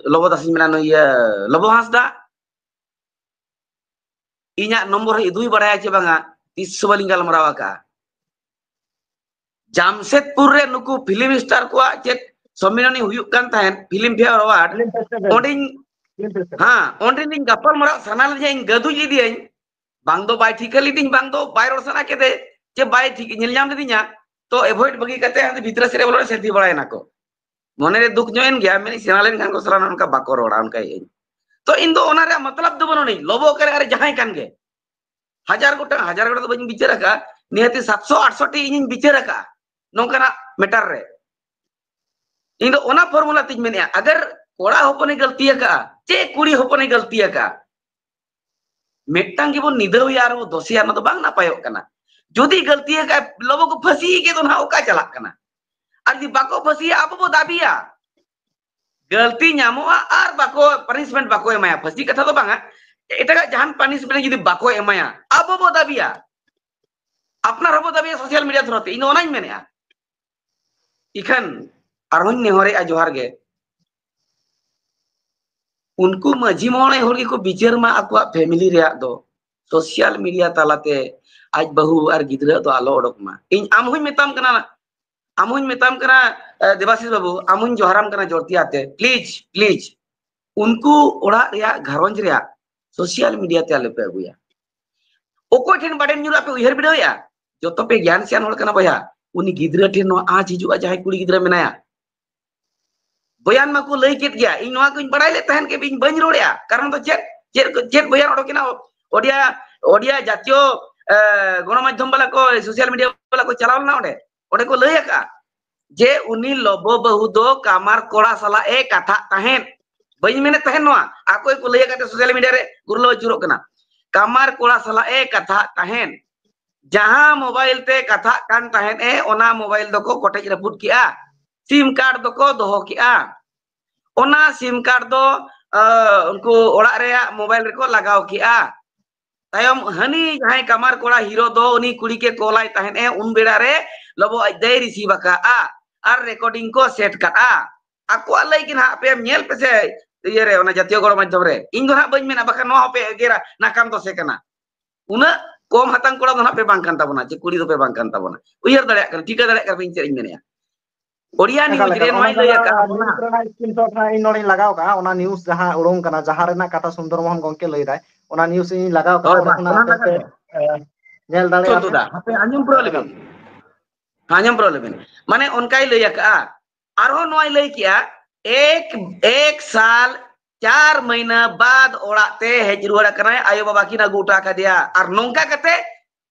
ᱞᱚᱵᱚ ᱫᱟᱥ ᱤᱧ ᱢᱮᱱᱟ, ᱱᱩᱭ ᱤᱭᱟᱹ, ᱞᱚᱵᱚ ᱦᱟᱸᱥᱫᱟ, ᱤᱧᱟᱜ ᱱᱚᱢᱵᱚᱨ ᱦᱚᱸ ᱤᱫᱩᱭ ᱵᱟᱲᱟᱭᱟ ᱪᱮ ᱵᱟᱝᱟ, ᱛᱤᱥ ᱦᱚᱸ ᱵᱟᱹᱞᱤᱧ ᱜᱟᱞᱢᱟᱨᱟᱣ ᱟᱠᱟᱜᱼᱟ᱾ ᱡᱟᱢᱥᱮᱫᱽᱯᱩᱨ ᱨᱮ ᱱᱩᱠᱩ film star ᱠᱚᱣᱟᱜ ᱪᱮᱫ ᱥᱚᱢᱢᱮᱞᱚᱱᱤ ᱦᱩᱭᱩᱜ ᱠᱟᱱ ᱛᱟᱦᱮᱸᱫ, Filmfare Award, film festival᱾ ᱚᱸᱰᱮᱧ, ᱦᱮᱸ, ᱚᱸᱰᱮ ᱞᱤᱧ ᱜᱟᱯᱟᱞ ᱢᱟᱨᱟᱣ ᱥᱟᱱᱟ ᱞᱤᱧᱟ, ᱤᱧ ᱜᱟᱹᱫᱩᱡ ᱞᱤᱫᱤᱭᱟᱹᱧ, ᱵᱟᱝ ᱫᱚ ᱵᱟᱭ ᱴᱷᱤᱠᱟᱹ ᱞᱤᱫᱤᱧ, ᱵᱟᱝ ᱫᱚ ᱵᱟᱭ ᱨᱚᱲ ᱥᱟᱱᱟ ᱠᱮᱫᱮ, ᱪᱮ ᱵᱟᱭ ᱴᱷᱤᱠ ᱧᱮᱞ ᱧᱟᱢ ᱞᱤᱫᱤᱧᱟ, ᱛᱚ ᱮᱵᱷᱚᱭᱮᱰ ᱵᱟᱹᱜᱤ ᱠᱟᱛᱮ ᱦᱟᱱᱛᱮ ᱵᱷᱤᱛᱨᱤ ᱥᱮᱫ ᱨᱮ ᱵᱚᱞᱚ ᱥᱮᱞᱯᱷᱤ ᱵᱟᱲᱟᱭᱮᱱᱟ ᱠᱚ᱾ ᱢᱚᱱᱮᱨᱮ ᱫᱩᱠ ᱧᱚᱜ ᱮᱱ ᱜᱮᱭᱟ, ᱢᱮᱱᱮᱫ ᱥᱮᱬᱟ ᱞᱮᱱᱠᱷᱟᱱ ᱠᱚ ᱥᱟᱞᱟ ᱱᱚᱝᱠᱟ ᱵᱟᱠᱚ ᱨᱚᱲᱟ, ᱚᱱᱠᱟᱭᱮᱫ ᱟᱹᱧ᱾ ᱛᱚ ᱤᱧ ᱫᱚ ᱚᱱᱟ ᱨᱮᱭᱟᱜ ᱢᱚᱛᱞᱚᱵ ᱫᱚ ᱵᱟᱹᱱᱩᱜ ᱟᱹᱱᱤᱡ, ᱞᱚᱵᱚ ᱚᱠᱟᱨᱮ ᱟᱨ ᱡᱟᱦᱟᱸᱭ ᱠᱟᱱ ᱜᱮ, ᱦᱟᱡᱟᱨ ᱜᱚᱴᱟᱝ, ᱦᱟᱡᱟᱨ ᱜᱚᱴᱟᱝ ᱫᱚ ᱵᱟᱹᱧ ᱵᱤᱪᱟᱹᱨ ᱟᱠᱟᱫᱼᱟ, ᱱᱤᱦᱟᱹᱛᱤ ᱥᱟᱛᱥᱚ ᱟᱴᱥᱚ ᱴᱤ ᱤᱧᱤᱧ ᱵᱤᱪᱟᱹᱨ ᱟᱠᱟᱫᱼᱟ ᱱᱚᱝᱠᱟᱱᱟᱜ ᱢᱮᱴᱟᱨ ᱨᱮ᱾ ᱤᱧ ᱫᱚ ᱚᱱᱟ ᱯᱷᱚᱨᱢᱩᱞᱟ ᱛᱤᱧ ᱢᱮᱱᱮᱫᱼᱟ, ᱟᱜᱟᱨ ᱠᱚᱲᱟ ᱦᱚᱯᱚᱱᱮ ᱜᱟᱹᱞᱛᱤ ᱟᱠᱟᱫᱼᱟ, ᱪᱮ ᱠᱩᱲᱤ ᱦᱚᱯᱚᱱᱮ ᱜᱟᱹᱞᱛᱤ ᱟᱠᱟᱫᱼᱟ, ᱢᱤᱫᱴᱟᱝ ᱜᱮᱵᱚᱱ ᱱᱤᱫᱟᱹᱣᱮᱭᱟ ᱟᱨ ᱵᱚᱱ ᱫᱳᱥᱮᱭᱟ, ᱚᱱᱟ ᱫᱚ ᱵᱟᱝ ᱱᱟᱯᱟᱭᱚᱜ ᱠᱟᱱᱟ᱾ ᱡᱩᱫᱤ ᱜᱟᱹᱞᱛᱤ ᱟᱠᱟᱫᱼᱟᱭ, ᱞᱚᱵᱚ ᱠᱚ ᱯᱷᱟᱹᱥᱤ ᱜᱮ ᱫᱚ ᱱᱟᱦᱟᱜ ᱚᱠᱟ ᱪᱟᱞᱟᱜ ᱠᱟᱱᱟ? ᱟᱨ ᱡᱩᱫᱤ ᱵᱟᱠᱚ ᱯᱷᱟᱹᱥᱤᱭᱟ, ᱟᱵᱚ ᱵᱚ ᱫᱟᱹᱵᱤᱭᱟ ᱜᱟᱹᱞᱛᱤ ᱧᱟᱢᱚᱜᱼᱟ ᱟᱨ ᱵᱟᱠᱚ, ᱯᱟᱱᱤᱥᱢᱮᱱᱴ ᱵᱟᱠᱚ ᱮᱢᱟᱭᱟ, ᱯᱷᱟᱹᱥᱤ ᱠᱟᱛᱷᱟ ᱫᱚ ᱵᱟᱝᱟ, ᱮᱴᱟᱜᱟᱜ ᱡᱟᱦᱟᱱ ᱯᱟᱱᱤᱥᱢᱮᱱᱴ ᱡᱩᱫᱤ ᱵᱟᱠᱚ ᱮᱢᱟᱭᱟ, ᱟᱵᱚ ᱵᱚ ᱫᱟᱹᱵᱤᱭᱟ, ᱟᱯᱱᱟᱨ ᱦᱚᱸᱵᱚ ᱫᱟᱹᱵᱤᱭᱟ ᱥᱳᱥᱟᱞ ᱢᱤᱰᱤᱭᱟ ᱛᱷᱨᱩ ᱛᱮ᱾ ᱤᱧ ᱫᱚ ᱚᱱᱟᱧ ᱢᱮᱱᱮᱫᱼᱟ᱾ ᱤᱠᱷᱟᱹᱱ ᱟᱨᱦᱚᱸᱧ ᱱᱮᱦᱚᱨᱮᱜᱼᱟ, ᱡᱚᱦᱟᱨ ᱜᱮ, ᱩᱱᱠᱩ ᱢᱟᱹᱡᱷᱤ ᱢᱚᱬᱮ ᱦᱚᱲ ᱜᱮᱠᱚ ᱵᱤᱪᱟᱹᱨ ᱢᱟ ᱟᱠᱚᱣᱟᱜ ᱯᱷᱮᱢᱤᱞᱤ ᱨᱮᱭᱟᱜ ᱫᱚ, ᱥᱳᱥᱟᱞ ᱢᱤᱰᱤᱭᱟ ᱛᱟᱞᱟᱛᱮ ᱟᱡ ᱵᱟᱹᱦᱩ ᱟᱨ ᱜᱤᱫᱽᱨᱟᱹ ᱫᱚ ᱟᱞᱚ ᱚᱰᱚᱠ ᱢᱟ᱾ ᱤᱧ ᱟᱢ ᱦᱚᱸᱧ ᱢᱮᱛᱟᱢ ᱠᱟᱱᱟ, ᱟᱢ ᱦᱚᱸᱧ ᱢᱮᱛᱟᱢ ᱠᱟᱱᱟ, ᱮ, ᱫᱮᱵᱟᱥᱤᱥ ᱵᱟᱹᱵᱩ, ᱟᱢ ᱦᱚᱸᱧ ᱡᱚᱦᱟᱨᱟᱢ ᱠᱟᱱᱟ ᱡᱳᱨ ᱛᱮᱭᱟᱛᱮ, ᱯᱞᱤᱡᱽ, ᱯᱞᱤᱡᱽ, ᱩᱱᱠᱩ ᱚᱲᱟᱜ ᱨᱮᱭᱟᱜ, ᱜᱷᱟᱨᱚᱸᱡᱽ ᱨᱮᱭᱟᱜ ᱥᱳᱥᱟᱞ ᱢᱤᱰᱤᱭᱟ ᱛᱮ ᱟᱞᱚᱯᱮ ᱟᱹᱜᱩᱭᱟ᱾ ᱚᱠᱚᱭ ᱴᱷᱮᱱ ᱵᱟᱹᱲᱤᱡ ᱧᱩᱨᱩᱜᱼᱟ ᱯᱮ ᱩᱭᱦᱟᱹᱨ ᱵᱤᱰᱟᱹᱣᱮᱜᱼᱟ? ᱡᱚᱛᱚ ᱯᱮ ᱜᱮᱭᱟᱱ ᱥᱮᱭᱟᱱ ᱦᱚᱲ ᱠᱟᱱᱟ ᱵᱚᱭᱦᱟ, ᱩᱱᱤ ᱜᱤᱫᱽᱨᱟᱹ ᱴᱷᱮᱱ ᱱᱚᱣᱟ ᱟᱸᱪ ᱦᱤᱡᱩᱜᱼᱟ ᱡᱟᱦᱟᱸᱭ ᱠᱩᱲᱤ ᱜᱤᱫᱽᱨᱟᱹ ᱢᱮᱱᱟᱭᱟ᱾ ᱵᱚᱭᱟᱱ ᱢᱟᱠᱚ ᱞᱟᱹᱭ ᱠᱮᱫ ᱜᱮᱭᱟ, ᱤᱧ ᱱᱚᱣᱟ ᱠᱚᱧ ᱵᱟᱲᱟᱭ ᱞᱮᱫ ᱛᱟᱦᱮᱸᱱ ᱜᱮ, ᱤᱧ ᱵᱟᱹᱧ ᱨᱚᱲᱮᱜᱼᱟ᱾ ᱠᱟᱨᱚᱱ ᱫᱚ ᱪᱮᱫ, ᱪᱮᱫ, ᱪᱮᱫ ᱵᱚᱭᱟᱱ ᱚᱰᱚᱠᱮᱱᱟ? ᱳᱰᱤᱭᱟ, ᱳᱰᱤᱭᱟ ᱡᱟᱛᱤᱭᱚ, ᱮ, ᱜᱚᱬᱚᱢᱟᱫᱽᱫᱷᱚᱢ ᱵᱟᱞᱟ ᱠᱚ, ᱥᱳᱥᱟᱞ ᱢᱤᱰᱤᱭᱟ ᱵᱟᱞᱟ ᱠᱚ ᱪᱟᱞᱟᱣ ᱞᱮᱱᱟ ᱚᱸᱰᱮ, ᱚᱸᱰᱮ ᱠᱚ ᱞᱟᱹᱭ ᱟᱠᱟᱫᱼᱟ ᱡᱮ ᱩᱱᱤ ᱞᱚᱵᱚ ᱵᱟᱹᱦᱩ ᱫᱚ ᱠᱟᱢᱟᱨ ᱠᱚᱲᱟ ᱥᱟᱞᱟᱜ ᱮ ᱠᱟᱛᱷᱟᱜ ᱛᱟᱦᱮᱸᱫ᱾ ᱵᱟᱹᱧ ᱢᱮᱱᱮᱫ ᱛᱟᱦᱮᱸᱱ ᱱᱚᱣᱟ, ᱟᱠᱚ ᱜᱮᱠᱚ ᱞᱟᱹᱭ ᱟᱠᱟᱫ ᱛᱮ ᱥᱳᱥᱟᱞ ᱢᱤᱰᱤᱭᱟ ᱨᱮ ᱜᱩᱨᱞᱟᱹᱣ ᱟᱹᱪᱩᱨᱚᱜ ᱠᱟᱱᱟ᱾ ᱠᱟᱢᱟᱨ ᱠᱚᱲᱟ ᱥᱟᱞᱟᱜ ᱮ ᱠᱟᱛᱷᱟᱜ ᱛᱟᱦᱮᱸᱫ᱾ ᱡᱟᱦᱟᱸ ᱢᱳᱵᱟᱭᱤᱞ ᱛᱮ ᱠᱟᱛᱷᱟᱜ ᱠᱟᱱ ᱛᱟᱦᱮᱸᱫ ᱮ, ᱚᱱᱟ ᱢᱳᱵᱟᱭᱤᱞ ᱫᱚᱠᱚ ᱠᱚᱴᱮᱡ ᱨᱟᱹᱯᱩᱫ ᱠᱮᱜᱼᱟ, ᱥᱤᱢ ᱠᱟᱨᱰ ᱫᱚᱠᱚ ᱫᱚᱦᱚ ᱠᱮᱜᱼᱟ᱾ ᱚᱱᱟ ᱥᱤᱢ ᱠᱟᱨᱰ ᱫᱚ, ᱟ, ᱩᱱᱠᱩ ᱚᱲᱟᱜ ᱨᱮᱭᱟᱜ ᱢᱳᱵᱟᱭᱤᱞ ᱨᱮᱠᱚ ᱞᱟᱜᱟᱣ ᱠᱮᱜᱼᱟ᱾ ᱛᱟᱭᱚᱢ ᱦᱟᱹᱱᱤ ᱡᱟᱦᱟᱸᱭ ᱠᱟᱢᱟᱨ ᱠᱚᱲᱟ ᱦᱤᱨᱳ ᱫᱚ ᱩᱱᱤ ᱠᱩᱲᱤ ᱜᱮ ᱠᱚᱞᱟᱭ ᱛᱟᱦᱮᱸᱫ ᱮ, ᱩᱱ ᱵᱮᱲᱟ ᱨᱮ ᱞᱚᱵᱚ ᱟᱡ ᱫᱚᱭ ᱨᱤᱥᱤᱵᱷ ᱟᱠᱟᱜᱼᱟ ᱟᱨ ᱨᱮᱠᱚᱨᱰᱤᱝ ᱠᱚ ᱥᱮᱴ ᱠᱟᱜᱼᱟ᱾ ᱟᱠᱚᱣᱟᱜ ᱞᱟᱹᱭ ᱜᱮ ᱱᱟᱦᱟᱜ ᱯᱮ ᱧᱮᱞ ᱯᱮᱥᱮ ᱤᱭᱟᱹ ᱨᱮ, ᱚᱱᱟ ᱡᱟᱛᱤᱭᱚ ᱜᱚᱬᱚ ᱢᱟᱫᱽᱫᱷᱚᱢ ᱨᱮ᱾ ᱤᱧ ᱫᱚ ᱱᱟᱦᱟᱜ ᱵᱟᱹᱧ ᱢᱮᱱᱟ, ᱵᱟᱠᱷᱟᱱ ᱱᱚᱣᱟ ᱦᱚᱸᱯᱮ ᱮᱜᱮᱨᱟ, ᱱᱟᱠᱟᱢ ᱫᱚᱥᱮ ᱠᱟᱱᱟ᱾ ᱩᱱᱟᱹᱜ ᱠᱚᱢ ᱦᱟᱛᱟᱝ ᱠᱚᱲᱟ ᱫᱚ ᱱᱟᱦᱟᱜ ᱯᱮ ᱵᱟᱝ ᱠᱟᱱ ᱛᱟᱵᱚᱱᱟ, ᱪᱮ ᱠᱩᱲᱤ ᱫᱚᱯᱮ ᱵᱟᱝ ᱠᱟᱱ ᱛᱟᱵᱚᱱᱟ᱾ ᱩᱭᱦᱟᱹᱨ ᱫᱟᱲᱮᱭᱟᱜ ᱠᱟᱱᱟ, ᱴᱷᱤᱠᱟᱹ ᱫᱟᱲᱮᱭᱟᱜ ᱠᱟᱱᱟ ᱯᱮ ᱤᱧ ᱪᱮᱫ ᱤᱧ ᱢᱮᱱᱮᱫᱼᱟ᱾ ᱳᱰᱤᱭᱟ ᱮᱠᱟᱞ, ᱱᱤᱭᱩᱡᱽ ᱨᱮ ᱮᱠᱟᱞ᱾ ᱱᱚᱣᱟᱧ ᱞᱟᱹᱭ ᱟᱠᱟᱫᱼᱟ᱾ ᱱᱤᱭᱩᱡᱽ ᱨᱮᱱᱟᱜ screenshot ᱦᱟᱸᱜ ᱤᱧ ᱱᱚᱰᱮᱧ ᱞᱟᱜᱟᱣ ᱠᱟᱜᱼᱟ, ᱚᱱᱟ ᱱᱤᱭᱩᱡᱽ ᱡᱟᱦᱟᱸ ᱩᱰᱩᱝ ᱠᱟᱱᱟ, ᱡᱟᱦᱟᱸ ᱨᱮᱱᱟᱜ ᱠᱟᱛᱷᱟ ᱥᱩᱱᱫᱚᱨ ᱢᱳᱦᱚᱱ ᱜᱚᱝᱠᱮ ᱞᱟᱹᱭ ᱫᱟᱭ, ᱚᱱᱟ ᱱᱤᱭᱩᱡᱽ ᱤᱧ ᱞᱟᱜᱟᱣ ᱠᱟᱜᱼᱟ, ᱦᱳᱭ, ᱚᱸᱰᱮ ᱦᱳᱭ, ᱠᱷᱚᱱᱟᱜ ᱚᱱᱟ ᱟᱯᱮ ᱞᱟᱜᱟᱣ ᱯᱮ, ᱯᱮ᱾ ᱧᱮᱞ ᱫᱟᱲᱮᱭᱟᱜᱼᱟ ᱯᱮ᱾ ᱦᱟᱯᱮ ᱟᱸᱡᱚᱢ ᱯᱩᱨᱟᱹᱣ ᱞᱮᱵᱮᱱ᱾ ᱟᱸᱡᱚᱢ ᱯᱩᱨᱟᱹᱣ ᱞᱮᱵᱮᱱ᱾ ᱢᱟᱱᱮ ᱚᱱᱠᱟᱭ ᱞᱟᱹᱭ ᱟᱠᱟᱜᱼᱟ᱾ ᱟᱨᱦᱚᱸ ᱱᱚᱣᱟᱭ ᱞᱟᱹᱭ ᱠᱮᱜᱼᱟ, ᱮᱠ, ᱮᱠ ᱥᱟᱞ ᱪᱟᱨ ᱢᱟᱹᱦᱱᱟᱹ ᱵᱟᱫ ᱚᱲᱟᱜ ᱛᱮ ᱦᱮᱡ ᱨᱩᱣᱟᱹᱲ ᱟᱠᱟᱱᱟᱭ, ᱟᱭᱳ ᱵᱟᱵᱟ ᱠᱤᱱ ᱟᱹᱜᱩ ᱦᱚᱴᱚ ᱟᱠᱟᱫᱮᱭᱟ᱾ ᱟᱨ ᱱᱚᱝᱠᱟ ᱠᱟᱛᱮ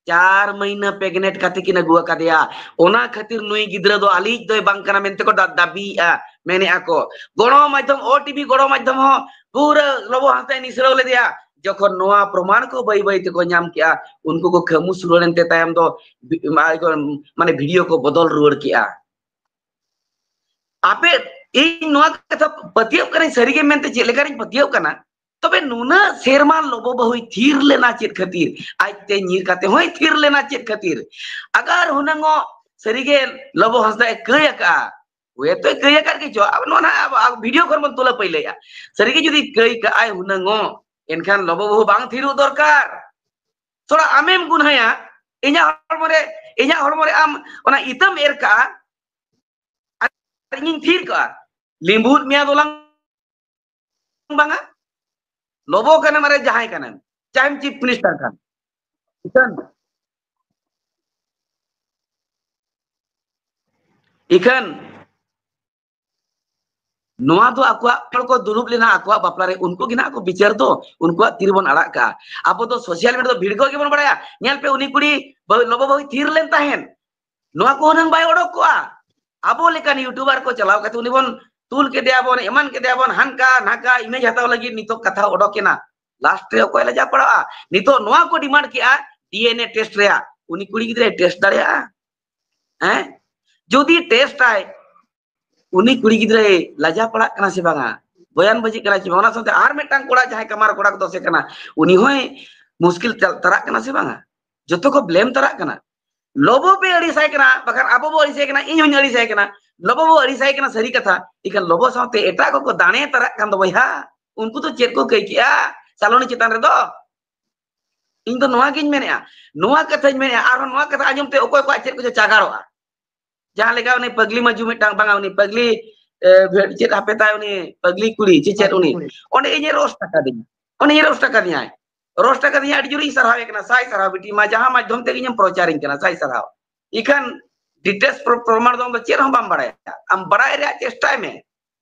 ᱪᱟᱨ ᱢᱟᱹᱦᱱᱟᱹ pregnant ᱠᱟᱛᱮ ᱠᱤᱱ ᱟᱹᱜᱩ ᱟᱠᱟᱫᱮᱭᱟ᱾ ᱚᱱᱟ ᱠᱷᱟᱹᱛᱤᱨ ᱱᱩᱭ ᱜᱤᱫᱽᱨᱟᱹ ᱫᱚ ᱟᱹᱞᱤᱡ ᱫᱚᱭ ᱵᱟᱝ ᱠᱟᱱᱟ ᱢᱮᱱᱛᱮ ᱠᱚ ᱫᱟ-, ᱫᱟᱹᱵᱤᱭᱮᱜᱼᱟ, ᱢᱮᱱᱮᱜᱼᱟ ᱠᱚ᱾ ᱜᱚᱲᱚ ᱢᱟᱫᱽᱫᱷᱚᱢ, ᱳ ᱴᱤᱵᱷᱤ ᱜᱚᱲᱚ ᱢᱟᱫᱽᱫᱷᱚᱢ ᱦᱚᱸ ᱯᱩᱨᱟᱹ ᱞᱚᱵᱚ ᱦᱟᱸᱥᱫᱟᱭ ᱱᱤᱥᱲᱟᱹᱣ ᱞᱮᱫᱮᱭᱟ᱾ ᱡᱚᱠᱷᱚᱱ ᱱᱚᱣᱟ ᱯᱨᱚᱢᱟᱬ ᱠᱚ ᱵᱟᱹᱭ ᱵᱟᱹᱭ ᱛᱮᱠᱚ ᱧᱟᱢ ᱠᱮᱜᱼᱟ, ᱩᱱᱠᱩ ᱠᱚ ᱠᱷᱟᱹᱢᱩᱥ ᱨᱩᱣᱟᱹᱲ ᱮᱱᱛᱮ ᱛᱟᱭᱚᱢ ᱫᱚ ᱵᱤ-, ᱢᱟ-, ᱢᱟᱱᱮ ᱵᱷᱤᱰᱤᱭᱳ ᱠᱚ ᱵᱚᱫᱚᱞ ᱨᱩᱣᱟᱹᱲ ᱠᱮᱜᱼᱟ᱾ ᱟᱯᱮ, ᱤᱧ ᱱᱚᱣᱟ ᱠᱟᱛᱷᱟ ᱯᱟᱹᱛᱭᱟᱹᱣ ᱠᱟᱹᱱᱟᱹᱧ ᱥᱟᱹᱨᱤᱜᱮ ᱢᱮᱱᱛᱮ ᱪᱮᱫ ᱞᱮᱠᱟᱨᱤᱧ ᱯᱟᱹᱛᱭᱟᱹᱣ ᱠᱟᱱᱟ, ᱛᱚᱵᱮ ᱱᱩᱱᱟᱹᱜ ᱥᱮᱨᱢᱟ ᱞᱚᱵᱚ ᱵᱟᱹᱦᱩᱭ ᱛᱷᱤᱨ ᱞᱮᱱᱟ ᱪᱮᱫ ᱠᱷᱟᱹᱛᱤᱨ? ᱟᱡᱛᱮ ᱧᱤᱨ ᱠᱟᱛᱮ ᱦᱚᱸᱭ ᱛᱷᱤᱨ ᱞᱮᱱᱟ ᱪᱮᱫ ᱠᱷᱟᱹᱛᱤᱨ? ᱟᱜᱟᱨ ᱦᱩᱱᱟᱹᱝᱚᱜ ᱥᱟᱹᱨᱤᱜᱮ ᱞᱚᱵᱚ ᱦᱟᱸᱥᱫᱟᱭ ᱠᱟᱹᱭ ᱟᱠᱟᱜᱼᱟ, ᱦᱳᱭᱛᱳᱭ ᱠᱟᱹᱭ ᱟᱠᱟᱫ ᱜᱮᱪᱚ, ᱟᱵᱚ ᱱᱚᱣᱟ ᱱᱟᱦᱟᱜ ᱟᱵᱚ, ᱟᱵᱚ ᱵᱷᱤᱰᱤᱭᱳ ᱠᱷᱚᱱ ᱵᱚᱱ ᱛᱩᱞᱟᱹ ᱯᱟᱹᱭᱞᱟᱹᱭᱟ᱾ ᱥᱟᱹᱨᱤᱜᱮ ᱡᱩᱫᱤ ᱠᱟᱹᱭ ᱠᱟᱜᱼᱟᱭ ᱦᱩᱱᱟᱹᱝᱚᱜ, ᱮᱱᱠᱷᱟᱱ ᱞᱚᱵᱚ ᱵᱟᱹᱦᱩ ᱵᱟᱝ ᱛᱷᱤᱨᱚᱜ ᱫᱚᱨᱠᱟᱨ᱾ ᱛᱷᱚᱲᱟ ᱟᱢᱮᱢ ᱜᱩᱱᱦᱟᱹᱭᱟ, ᱤᱧᱟᱹᱜ ᱦᱚᱲᱢᱚ ᱨᱮ, ᱤᱧᱟᱹᱜ ᱦᱚᱲᱢᱚ ᱨᱮ ᱟᱢ ᱚᱱᱟ ᱤᱛᱟᱹᱢ ᱮᱨ ᱠᱟᱜᱼᱟ, ᱟᱨ ᱤᱧᱤᱧ ᱛᱷᱤᱨ ᱠᱟᱜᱼᱟ, ᱞᱤᱸᱵᱩᱫ ᱢᱮᱭᱟ ᱫᱚᱞᱟᱝ ᱵᱟᱝᱟ? ᱞᱚᱵᱚ ᱠᱟᱱᱟᱢ, ᱟᱨᱮ ᱡᱟᱦᱟᱸᱭ ᱠᱟᱱᱟᱢ, ᱪᱟᱦᱮᱢ ᱪᱤᱯ ᱢᱤᱱᱤᱥᱴᱟᱨ ᱠᱟᱱ, ᱤᱠᱷᱟᱹᱱ, ᱤᱠᱷᱟᱹᱱ ᱱᱚᱣᱟ ᱫᱚ ᱟᱠᱚᱣᱟᱜ ᱦᱚᱲ ᱠᱚ ᱫᱩᱲᱩᱵ ᱞᱮᱱᱟ ᱟᱠᱚᱣᱟᱜ ᱵᱟᱯᱞᱟ ᱨᱮ, ᱩᱱᱠᱩ ᱜᱮ ᱱᱟᱦᱟᱜ ᱠᱚ ᱵᱤᱪᱟᱹᱨ ᱫᱚ, ᱩᱱᱠᱩᱣᱟᱜ ᱛᱤ ᱨᱮᱵᱚᱱ ᱟᱲᱟᱜ ᱠᱟᱜᱼᱟ᱾ ᱟᱵᱚ ᱫᱚ ᱥᱳᱥᱟᱞ ᱢᱤᱰᱤᱭᱟ ᱫᱚ ᱵᱷᱤᱲ ᱠᱚ ᱜᱮᱵᱚᱱ ᱵᱟᱲᱟᱭᱟ᱾ ᱧᱮᱞ ᱯᱮ, ᱩᱱᱤ ᱠᱩᱲᱤ ᱵᱟᱹᱦᱩ, ᱞᱚᱵᱚ ᱵᱟᱹᱦᱩᱭ ᱛᱷᱤᱨ ᱞᱮᱱ ᱛᱟᱦᱮᱸᱱ, ᱱᱚᱣᱟ ᱠᱚ ᱦᱩᱱᱟᱹᱝ ᱵᱟᱭ ᱚᱰᱚᱠ ᱠᱚᱜᱼᱟ᱾ ᱟᱵᱚ ᱞᱮᱠᱟᱱ ᱭᱩᱴᱩᱵᱟᱨ ᱠᱚ ᱪᱟᱞᱟᱣ ᱠᱟᱛᱮ ᱩᱱᱤ ᱵᱚᱱ ᱛᱩᱞ ᱠᱮᱫᱮᱭᱟ ᱵᱚᱱ, ᱮᱢᱟᱱ ᱠᱮᱫᱮᱭᱟ ᱵᱚᱱ, ᱦᱟᱱᱠᱟ ᱱᱟᱠᱟ ᱤᱢᱮᱡᱽ ᱦᱟᱛᱟᱣ ᱞᱟᱹᱜᱤᱫ ᱱᱤᱛᱚᱜ ᱠᱟᱛᱷᱟ ᱚᱰᱚᱠ ᱮᱱᱟ᱾ ᱞᱟᱥᱴ ᱨᱮ ᱚᱠᱚᱭ ᱞᱟᱡᱟ ᱯᱟᱲᱟᱜᱼᱟ? ᱱᱤᱛᱚᱜ ᱱᱚᱣᱟ ᱠᱚ ᱰᱤᱢᱟᱱᱰ ᱠᱮᱜᱼᱟ, ᱰᱤ ᱮᱱ ᱮ ᱴᱮᱥᱴ ᱨᱮᱭᱟᱜ᱾ ᱩᱱᱤ ᱠᱩᱲᱤ ᱜᱤᱫᱽᱨᱟᱹᱭ ᱴᱮᱥᱴ ᱫᱟᱲᱮᱭᱟᱜᱼᱟ? ᱦᱮᱸ, ᱡᱩᱫᱤ ᱴᱮᱥᱴ ᱟᱭ, ᱩᱱᱤ ᱠᱩᱲᱤ ᱜᱤᱫᱽᱨᱟᱹᱭ ᱞᱟᱡᱟ ᱯᱟᱲᱟᱜ ᱠᱟᱱᱟ ᱥᱮ ᱵᱟᱝᱟ? ᱵᱚᱭᱟᱱ ᱵᱟᱹᱡᱤ ᱠᱟᱱᱟ ᱥᱮ ᱵᱟᱝ? ᱚᱱᱟ ᱥᱟᱶᱛᱮ ᱟᱨ ᱢᱤᱫᱴᱟᱝ ᱠᱚᱲᱟ, ᱡᱟᱦᱟᱸᱭ ᱠᱟᱢᱟᱨ ᱠᱚᱲᱟ ᱠᱚ ᱫᱚᱥᱮ ᱠᱟᱱᱟ, ᱩᱱᱤ ᱦᱚᱸᱭ ᱢᱩᱥᱠᱤᱞ ᱛᱟ-, ᱛᱟᱨᱟᱜ ᱠᱟᱱᱟ ᱥᱮ ᱵᱟᱝᱟ? ᱡᱚᱛᱚ ᱠᱚ ᱵᱞᱮᱢ ᱛᱟᱨᱟᱜ ᱠᱟᱱᱟ᱾ ᱞᱚᱵᱚ ᱯᱮ ᱟᱹᱲᱤᱥᱟᱭ ᱠᱟᱱᱟ, ᱵᱟᱠᱷᱟᱱ ᱟᱵᱚ ᱵᱚ ᱟᱹᱲᱤᱥᱟᱭ ᱠᱟᱱᱟ, ᱤᱧ ᱦᱚᱸᱧ ᱟᱹᱲᱤᱥᱟᱭ ᱠᱟᱱᱟ᱾ ᱞᱚᱵᱚ ᱵᱚ ᱟᱹᱲᱤᱥᱟᱭ ᱠᱟᱱᱟ, ᱥᱟᱹᱨᱤ ᱠᱟᱛᱷᱟ᱾ ᱤᱠᱷᱟᱹᱱ ᱞᱚᱵᱚ ᱥᱟᱶᱛᱮ ᱮᱴᱟᱜ ᱠᱚᱠᱚ ᱫᱟᱲᱮ ᱛᱟᱨᱟᱜ ᱠᱟᱱ ᱫᱚ ᱵᱚᱭᱦᱟ, ᱩᱱᱠᱩ ᱫᱚ ᱪᱮᱫ ᱠᱚ ᱠᱟᱹᱭ ᱠᱮᱜᱼᱟ ᱥᱟᱞᱚᱱᱤ ᱪᱮᱛᱟᱱ ᱨᱮᱫᱚ? ᱤᱧ ᱫᱚ ᱱᱚᱣᱟ ᱜᱤᱧ ᱢᱮᱱᱮᱜᱼᱟ, ᱱᱚᱣᱟ ᱠᱟᱛᱷᱟᱧ ᱢᱮᱱᱮᱜᱼᱟ, ᱟᱨᱦᱚᱸ ᱱᱚᱣᱟ ᱠᱟᱛᱷᱟ ᱟᱸᱡᱚᱢ ᱛᱮ ᱚᱠᱚᱭ ᱠᱚᱣᱟᱜ ᱪᱮᱫ ᱠᱚᱪᱚ ᱪᱟᱜᱟᱲᱚᱜᱼᱟ᱾ ᱡᱟᱦᱟᱸ ᱞᱮᱠᱟ ᱩᱱᱤ ᱯᱟᱜᱽᱞᱤ ᱢᱟᱹᱡᱩ ᱢᱤᱫᱴᱟᱝ, ᱵᱟᱝᱟ, ᱩᱱᱤ ᱯᱟᱜᱽᱞᱤ, ᱮ, ᱪᱮᱫ ᱦᱟᱯᱮ ᱛᱟᱭ, ᱩᱱᱤ ᱯᱟᱜᱽᱞᱤ ᱠᱩᱲᱤ ᱪᱮ ᱪᱮᱫ, ᱩᱱᱤ ᱚᱸᱰᱮ ᱤᱧᱮ ᱨᱳᱥᱴ ᱟᱠᱟᱫᱤᱧᱟ, ᱚᱸᱰᱮ ᱤᱧᱮ ᱨᱳᱥᱴ ᱟᱠᱟᱫᱤᱧᱟᱭ, ᱨᱳᱥᱴ ᱟᱠᱟᱫᱤᱧᱟ, ᱟᱹᱰᱤ ᱡᱳᱨ ᱤᱧ ᱥᱟᱨᱦᱟᱣᱮ ᱠᱟᱱᱟ, ᱥᱟᱭ ᱥᱟᱨᱦᱟᱣ ᱵᱤᱴᱤ ᱢᱟ, ᱡᱟᱦᱟᱸ ᱢᱟᱫᱽᱫᱷᱚᱢ ᱛᱮᱜᱮ ᱤᱧᱮᱢ ᱯᱨᱚᱪᱟᱨᱤᱧ ᱠᱟᱱᱟ, ᱥᱟᱭ ᱥᱟᱨᱦᱟᱣ᱾ ᱤᱠᱷᱟᱹᱱ ᱰᱤᱴᱮᱞᱥ ᱯᱨᱚ-, ᱯᱨᱚᱢᱟᱬ ᱫᱚ ᱟᱢ ᱫᱚ ᱪᱮᱫ ᱦᱚᱸ ᱵᱟᱢ ᱵᱟᱲᱟᱭᱟ, ᱟᱢ ᱵᱟᱲᱟᱭ ᱨᱮᱭᱟᱜ ᱪᱮᱥᱴᱟᱭ ᱢᱮ᱾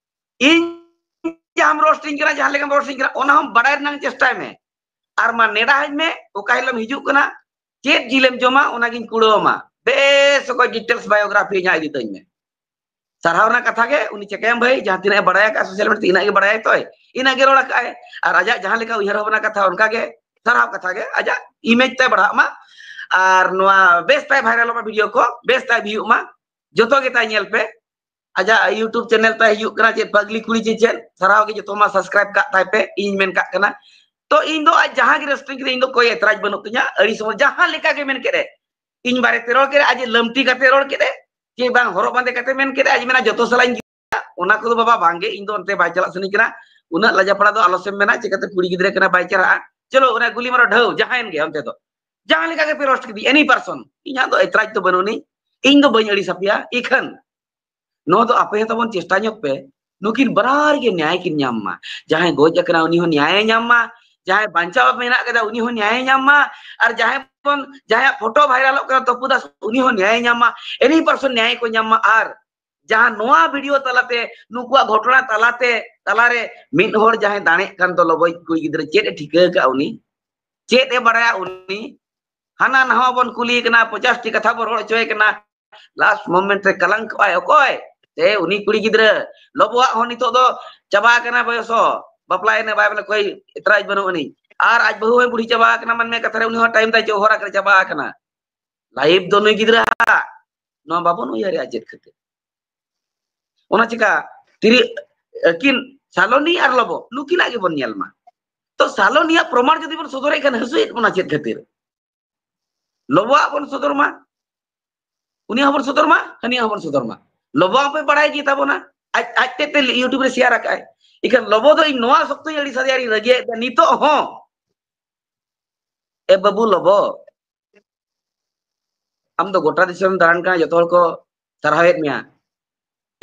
ᱤᱧ ᱡᱟᱦᱟᱸᱢ ᱨᱳᱥᱴᱤᱧ ᱠᱟᱱᱟ, ᱡᱟᱦᱟᱸ ᱞᱮᱠᱟᱢ ᱨᱳᱥᱴᱤᱧ ᱠᱟᱱᱟ, ᱚᱱᱟ ᱦᱚᱸ ᱵᱟᱲᱟᱭ ᱨᱮᱱᱟᱜ ᱪᱮᱥᱴᱟᱭ ᱢᱮ᱾ ᱟᱨ ᱢᱟ ᱱᱮᱰᱟ ᱦᱮᱡ ᱢᱮ, ᱚᱠᱟ ᱦᱤᱞᱳᱜ ᱮᱢ ᱦᱤᱡᱩᱜ ᱠᱟᱱᱟ, ᱪᱮᱫ ᱡᱤᱞᱮᱢ ᱡᱚᱢᱟ, ᱚᱱᱟᱜᱤᱧ ᱠᱩᱲᱟᱹᱣ ᱟᱢᱟ᱾ ᱵᱮᱥ ᱚᱠᱚᱡ ᱰᱤᱴᱮᱞᱥ ᱵᱟᱭᱳᱜᱨᱟᱯᱷᱤ ᱤᱧᱟᱹᱜ ᱤᱫᱤ ᱛᱟᱹᱧ ᱢᱮ᱾ ᱥᱟᱨᱦᱟᱣ ᱨᱮᱱᱟᱜ ᱠᱟᱛᱷᱟ ᱜᱮ, ᱩᱱᱤ ᱪᱤᱠᱟᱹᱭᱟᱢ ᱵᱷᱟᱹᱭ, ᱡᱟᱦᱟᱸ ᱛᱤᱱᱟᱹᱜ ᱮ ᱵᱟᱲᱟᱭ ᱟᱠᱟᱫ ᱥᱳᱥᱟᱞ ᱢᱤᱰᱤᱭᱟ ᱛᱮ, ᱤᱱᱟᱹᱜ ᱜᱮ ᱵᱟᱲᱟᱭ ᱟᱠᱟᱫ ᱟᱭ᱾ ᱟᱨ ᱟᱡᱟᱜ ᱡᱟᱦᱟᱸ ᱞᱮᱠᱟ ᱩᱭᱦᱟᱹᱨ ᱵᱷᱟᱵᱽᱱᱟ ᱠᱟᱛᱷᱟ, ᱚᱱᱠᱟ ᱜᱮ ᱥᱟᱨᱦᱟᱣ ᱠᱟᱛᱷᱟ ᱜᱮ, ᱟᱡᱟᱜ ᱤᱢᱮᱡᱽ ᱛᱟᱭ ᱵᱟᱲᱦᱟᱜ ᱢᱟ᱾ ᱟᱨ ᱱᱚᱣᱟ ᱵᱮᱥ ᱛᱟᱭ ᱵᱷᱟᱭᱨᱟᱞᱚᱜ ᱢᱟ, ᱵᱷᱤᱰᱤᱭᱳ ᱠᱚ ᱵᱮᱥ ᱛᱟᱭ ᱵᱷᱤᱭᱩᱜ ᱢᱟ, ᱡᱚᱛᱚ ᱜᱮ ᱛᱟᱭ ᱧᱮᱞ ᱯᱮ᱾ ᱟᱡᱟᱜ YouTube ᱪᱮᱱᱮᱞ ᱛᱟᱭ ᱦᱤᱡᱩᱜ ᱠᱟᱱᱟ, ᱪᱮᱫ ᱯᱟᱜᱽᱞᱤ ᱠᱩᱲᱤ ᱪᱮ ᱪᱮᱫ, ᱥᱟᱨᱦᱟᱣ ᱜᱮ ᱡᱚᱛᱚ ᱢᱟ, ᱥᱟᱵᱥᱠᱨᱟᱭᱤᱵ ᱠᱟᱜ ᱛᱟᱭ ᱯᱮ, ᱤᱧ ᱢᱮᱱ ᱠᱟᱜ ᱠᱟᱱᱟ᱾ ᱛᱚ ᱤᱧ ᱫᱚ ᱟᱡ ᱡᱟᱦᱟᱸ ᱜᱮ ᱨᱟᱹᱥᱠᱟᱹᱧ ᱠᱮᱫᱟ, ᱤᱧ ᱫᱚ ᱠᱚᱭ ᱮᱛᱨᱟᱡᱽ ᱵᱟᱹᱱᱩᱜ ᱛᱤᱧᱟ, ᱟᱹᱲᱤᱥ ᱦᱚᱸ ᱡᱟᱦᱟᱸ ᱞᱮᱠᱟ ᱜᱮ ᱢᱮᱱ ᱠᱮᱫ ᱮ, ᱤᱧ ᱵᱟᱨᱮ ᱛᱮ ᱨᱚᱲ ᱠᱮᱫ ᱮ, ᱟᱡ ᱮ ᱞᱟᱹᱢᱴᱤ ᱠᱟᱛᱮ ᱨᱚᱲ ᱠᱮᱫ ᱮ, ᱪᱮ ᱵᱟᱝ ᱦᱚᱨᱚᱜ ᱵᱟᱸᱫᱮ ᱠᱟᱛᱮ ᱢᱮᱱ ᱠᱮᱫ ᱮ, ᱟᱡ ᱢᱮᱱᱟ ᱡᱚᱛᱚ ᱥᱟᱞᱟᱜ ᱤᱧ ᱜᱤᱛᱤᱡᱟ, ᱚᱱᱟ ᱠᱚᱫᱚ ᱵᱟᱵᱟ ᱵᱟᱝ ᱜᱮ, ᱤᱧ ᱫᱚ ᱚᱱᱛᱮ ᱵᱟᱭ ᱪᱟᱞᱟᱜ ᱥᱟᱱᱟᱧ ᱠᱟᱱᱟ, ᱩᱱᱟᱹᱜ ᱞᱟᱡᱟᱯᱟᱲᱟ ᱫᱚ ᱟᱞᱚ ᱥᱮᱢ ᱢᱮᱱᱟ, ᱪᱤᱠᱟᱹᱛᱮ ᱠᱩᱲᱤ ᱜᱤᱫᱽᱨᱟᱹ ᱠᱟᱱᱟ ᱵᱟᱭ ᱪᱮᱦᱨᱟᱜᱼᱟ, ᱪᱚᱞᱚ ᱚᱱᱟ ᱜᱩᱞᱤ ᱢᱟᱨᱚ ᱰᱷᱟᱹᱣ ᱡᱟᱦᱟᱸᱭᱮᱱ ᱜᱮ ᱚᱱᱛᱮ ᱫᱚ, ᱡᱟᱦᱟᱸ ᱞᱮᱠᱟ ᱜᱮ ᱯᱮ ᱨᱳᱥᱴ ᱠᱮᱫᱮ, any person, ᱤᱧᱟᱹᱜ ᱫᱚ ᱮᱛᱨᱟᱡᱽ ᱫᱚ ᱵᱟᱹᱱᱩᱜ ᱟᱹᱱᱤᱡ, ᱤᱧ ᱫᱚ ᱵᱟᱹᱧ ᱟᱹᱲᱤᱥ ᱟᱯᱮᱭᱟ, ᱤᱠᱷᱟᱹᱱ ᱱᱚᱣᱟ ᱫᱚ ᱟᱯᱮ ᱦᱚᱸ ᱛᱟᱵᱚᱱ ᱪᱮᱥᱴᱟ ᱧᱚᱜ ᱯᱮ, ᱱᱩᱠᱤᱱ ᱵᱟᱱᱟᱨ ᱜᱮ ᱧᱟᱭ ᱠᱤᱱ ᱧᱟᱢ ᱢᱟ, ᱡᱟᱦᱟᱸᱭ ᱜᱚᱡ ᱟᱠᱟᱱᱟ ᱩᱱᱤ ᱦᱚᱸ ᱧᱟᱭᱮ ᱧᱟᱢ ᱢᱟ, ᱡᱟᱦᱟᱸᱭ ᱵᱟᱧᱪᱟᱣ ᱢᱮᱱᱟᱜ ᱠᱟᱫᱟ ᱩᱱᱤ ᱦᱚᱸ ᱧᱟᱭᱮ ᱧᱟᱢ ᱢᱟ, ᱟᱨ ᱡᱟᱦᱟᱸᱭ ᱵᱚᱱ, ᱡᱟᱦᱟᱸᱭᱟᱜ ᱯᱷᱳᱴᱳ ᱵᱷᱟᱭᱨᱟᱞᱚᱜ ᱠᱟᱱᱟ ᱛᱚᱯᱩ ᱫᱟᱥ, ᱩᱱᱤ ᱦᱚᱸ ᱧᱟᱭᱮ ᱧᱟᱢ ᱢᱟ, any person ᱧᱟᱭ ᱠᱚ ᱧᱟᱢ ᱢᱟ᱾ ᱟᱨ ᱡᱟᱦᱟᱸ ᱱᱚᱣᱟ ᱵᱷᱤᱰᱤᱭᱳ ᱛᱟᱞᱟᱛᱮ, ᱱᱩᱠᱩᱣᱟᱜ ᱜᱷᱚᱴᱚᱱᱟ ᱛᱟᱞᱟᱛᱮ, ᱛᱟᱞᱟᱨᱮ ᱢᱤᱫ ᱦᱚᱲ ᱡᱟᱦᱟᱸᱭ ᱫᱟᱲᱮᱜ ᱠᱟᱱ ᱫᱚ ᱞᱚᱵᱚᱭ ᱠᱩᱲᱤ ᱜᱤᱫᱽᱨᱟᱹ, ᱪᱮᱫ ᱮ ᱴᱷᱤᱠᱟᱹ ᱟᱠᱟᱫ ᱩᱱᱤ? ᱪᱮᱫ ᱮ ᱵᱟᱲᱟᱭᱟ ᱩᱱᱤ? ᱦᱟᱱᱟ ᱱᱟᱣᱟ ᱵᱚᱱ ᱠᱩᱞᱤᱭᱮ ᱠᱟᱱᱟ, ᱯᱚᱪᱟᱥ ᱴᱤ ᱠᱟᱛᱷᱟ ᱵᱚᱱ ᱨᱚᱲ ᱦᱚᱪᱚᱭᱮ ᱠᱟᱱᱟ, ᱞᱟᱥᱴ ᱢᱳᱢᱮᱱᱴ ᱨᱮ ᱠᱟᱞᱟᱝᱠᱚᱜᱼᱟᱭ ᱚᱠᱚᱭ? ᱥᱮ ᱩᱱᱤ ᱠᱩᱲᱤ ᱜᱤᱫᱽᱨᱟᱹ᱾ ᱞᱚᱵᱚᱣᱟᱜ ᱦᱚᱸ ᱱᱤᱛᱚᱜ ᱫᱚ ᱪᱟᱵᱟ ᱟᱠᱟᱱᱟ ᱵᱚᱭᱚᱥ ᱦᱚᱸ, ᱵᱟᱯᱞᱟᱭᱮᱱᱟ ᱵᱟᱭ ᱵᱟᱯᱞᱟ, ᱠᱚᱭ ᱮᱛᱨᱟᱡ ᱵᱟᱹᱱᱩᱜ ᱟᱹᱱᱤᱡ᱾ ᱟᱨ ᱟᱡ ᱵᱟᱹᱦᱩ ᱦᱚᱸᱭ ᱵᱩᱲᱦᱤ ᱪᱟᱵᱟ ᱟᱠᱟᱱᱟ, ᱢᱟᱱᱢᱤ ᱠᱟᱛᱷᱟ ᱨᱮ ᱩᱱᱤ ᱦᱚᱸ ᱴᱟᱭᱤᱢ ᱛᱟᱭ ᱪᱚᱦᱚᱨ ᱟᱠᱟᱱᱟ, ᱪᱟᱵᱟ ᱟᱠᱟᱱᱟ᱾ ᱞᱟᱭᱤᱯᱷ ᱫᱚ ᱱᱩᱭ ᱜᱤᱫᱽᱨᱟᱹ ᱦᱟᱜ, ᱱᱚᱣᱟ ᱵᱟᱵᱚᱱ ᱩᱭᱦᱟᱹᱨᱮᱜᱼᱟ ᱪᱮᱫ ᱠᱷᱟᱹᱛᱤᱨ? ᱚᱱᱟ ᱪᱤᱠᱟ ᱛᱤᱨᱤ ᱟᱹᱠᱤᱱ ᱥᱟᱞᱚᱱᱤ ᱟᱨ ᱞᱚᱵᱚ ᱱᱩᱠᱤᱱᱟᱜ ᱜᱮᱵᱚᱱ ᱧᱮᱞ ᱢᱟ᱾ ᱛᱚ ᱥᱟᱞᱚᱱᱤᱭᱟᱜ ᱯᱨᱚᱢᱟᱬ ᱡᱩᱫᱤ ᱵᱚᱱ ᱥᱚᱫᱚᱨᱮᱫ ᱠᱷᱟᱱ ᱦᱟᱹᱥᱩᱭᱮᱫ ᱵᱚᱱᱟ ᱪᱮᱫ ᱠᱷᱟᱹᱛᱤᱨ? ᱞᱚᱵᱚᱣᱟᱜ ᱵᱚᱱ ᱥᱚᱫᱚᱨ ᱢᱟ, ᱩᱱᱤᱭᱟᱜ ᱦᱚᱸᱵᱚᱱ ᱥᱚᱫᱚᱨ ᱢᱟ, ᱦᱟᱹᱱᱤᱭᱟᱜ ᱦᱚᱸᱵᱚᱱ ᱥᱚᱫᱚᱨ ᱢᱟ᱾ ᱞᱚᱵᱚᱣᱟᱜ ᱦᱚᱸᱯᱮ ᱵᱟᱲᱟᱭ ᱜᱮ ᱛᱟᱵᱚᱱᱟ, ᱟᱡ, ᱟᱡ ᱛᱮᱫ ᱛᱮ YouTube ᱨᱮ ᱥᱮᱭᱟᱨ ᱟᱠᱟᱫᱼᱟᱭ᱾ ᱤᱠᱷᱟᱹᱱ ᱞᱚᱵᱚ ᱫᱚ ᱤᱧ ᱱᱚᱣᱟ ᱥᱚᱠᱛᱚᱧ ᱟᱹᱲᱤᱥ ᱟᱫᱮᱭᱟ, ᱟᱹᱰᱤᱧ ᱨᱟᱹᱜᱤᱭᱮᱫ ᱛᱟᱭᱟ ᱱᱤᱛᱚᱜ ᱦᱚᱸ᱾ ᱮ ᱵᱟᱹᱵᱩ ᱞᱚᱵᱚ, ᱟᱢ ᱫᱚ ᱜᱚᱴᱟ ᱫᱤᱥᱚᱢ ᱫᱟᱬᱟᱱ ᱠᱟᱱᱟ, ᱡᱚᱛᱚ ᱦᱚᱲ ᱠᱚ ᱥᱟᱨᱦᱟᱣᱮᱫ ᱢᱮᱭᱟ᱾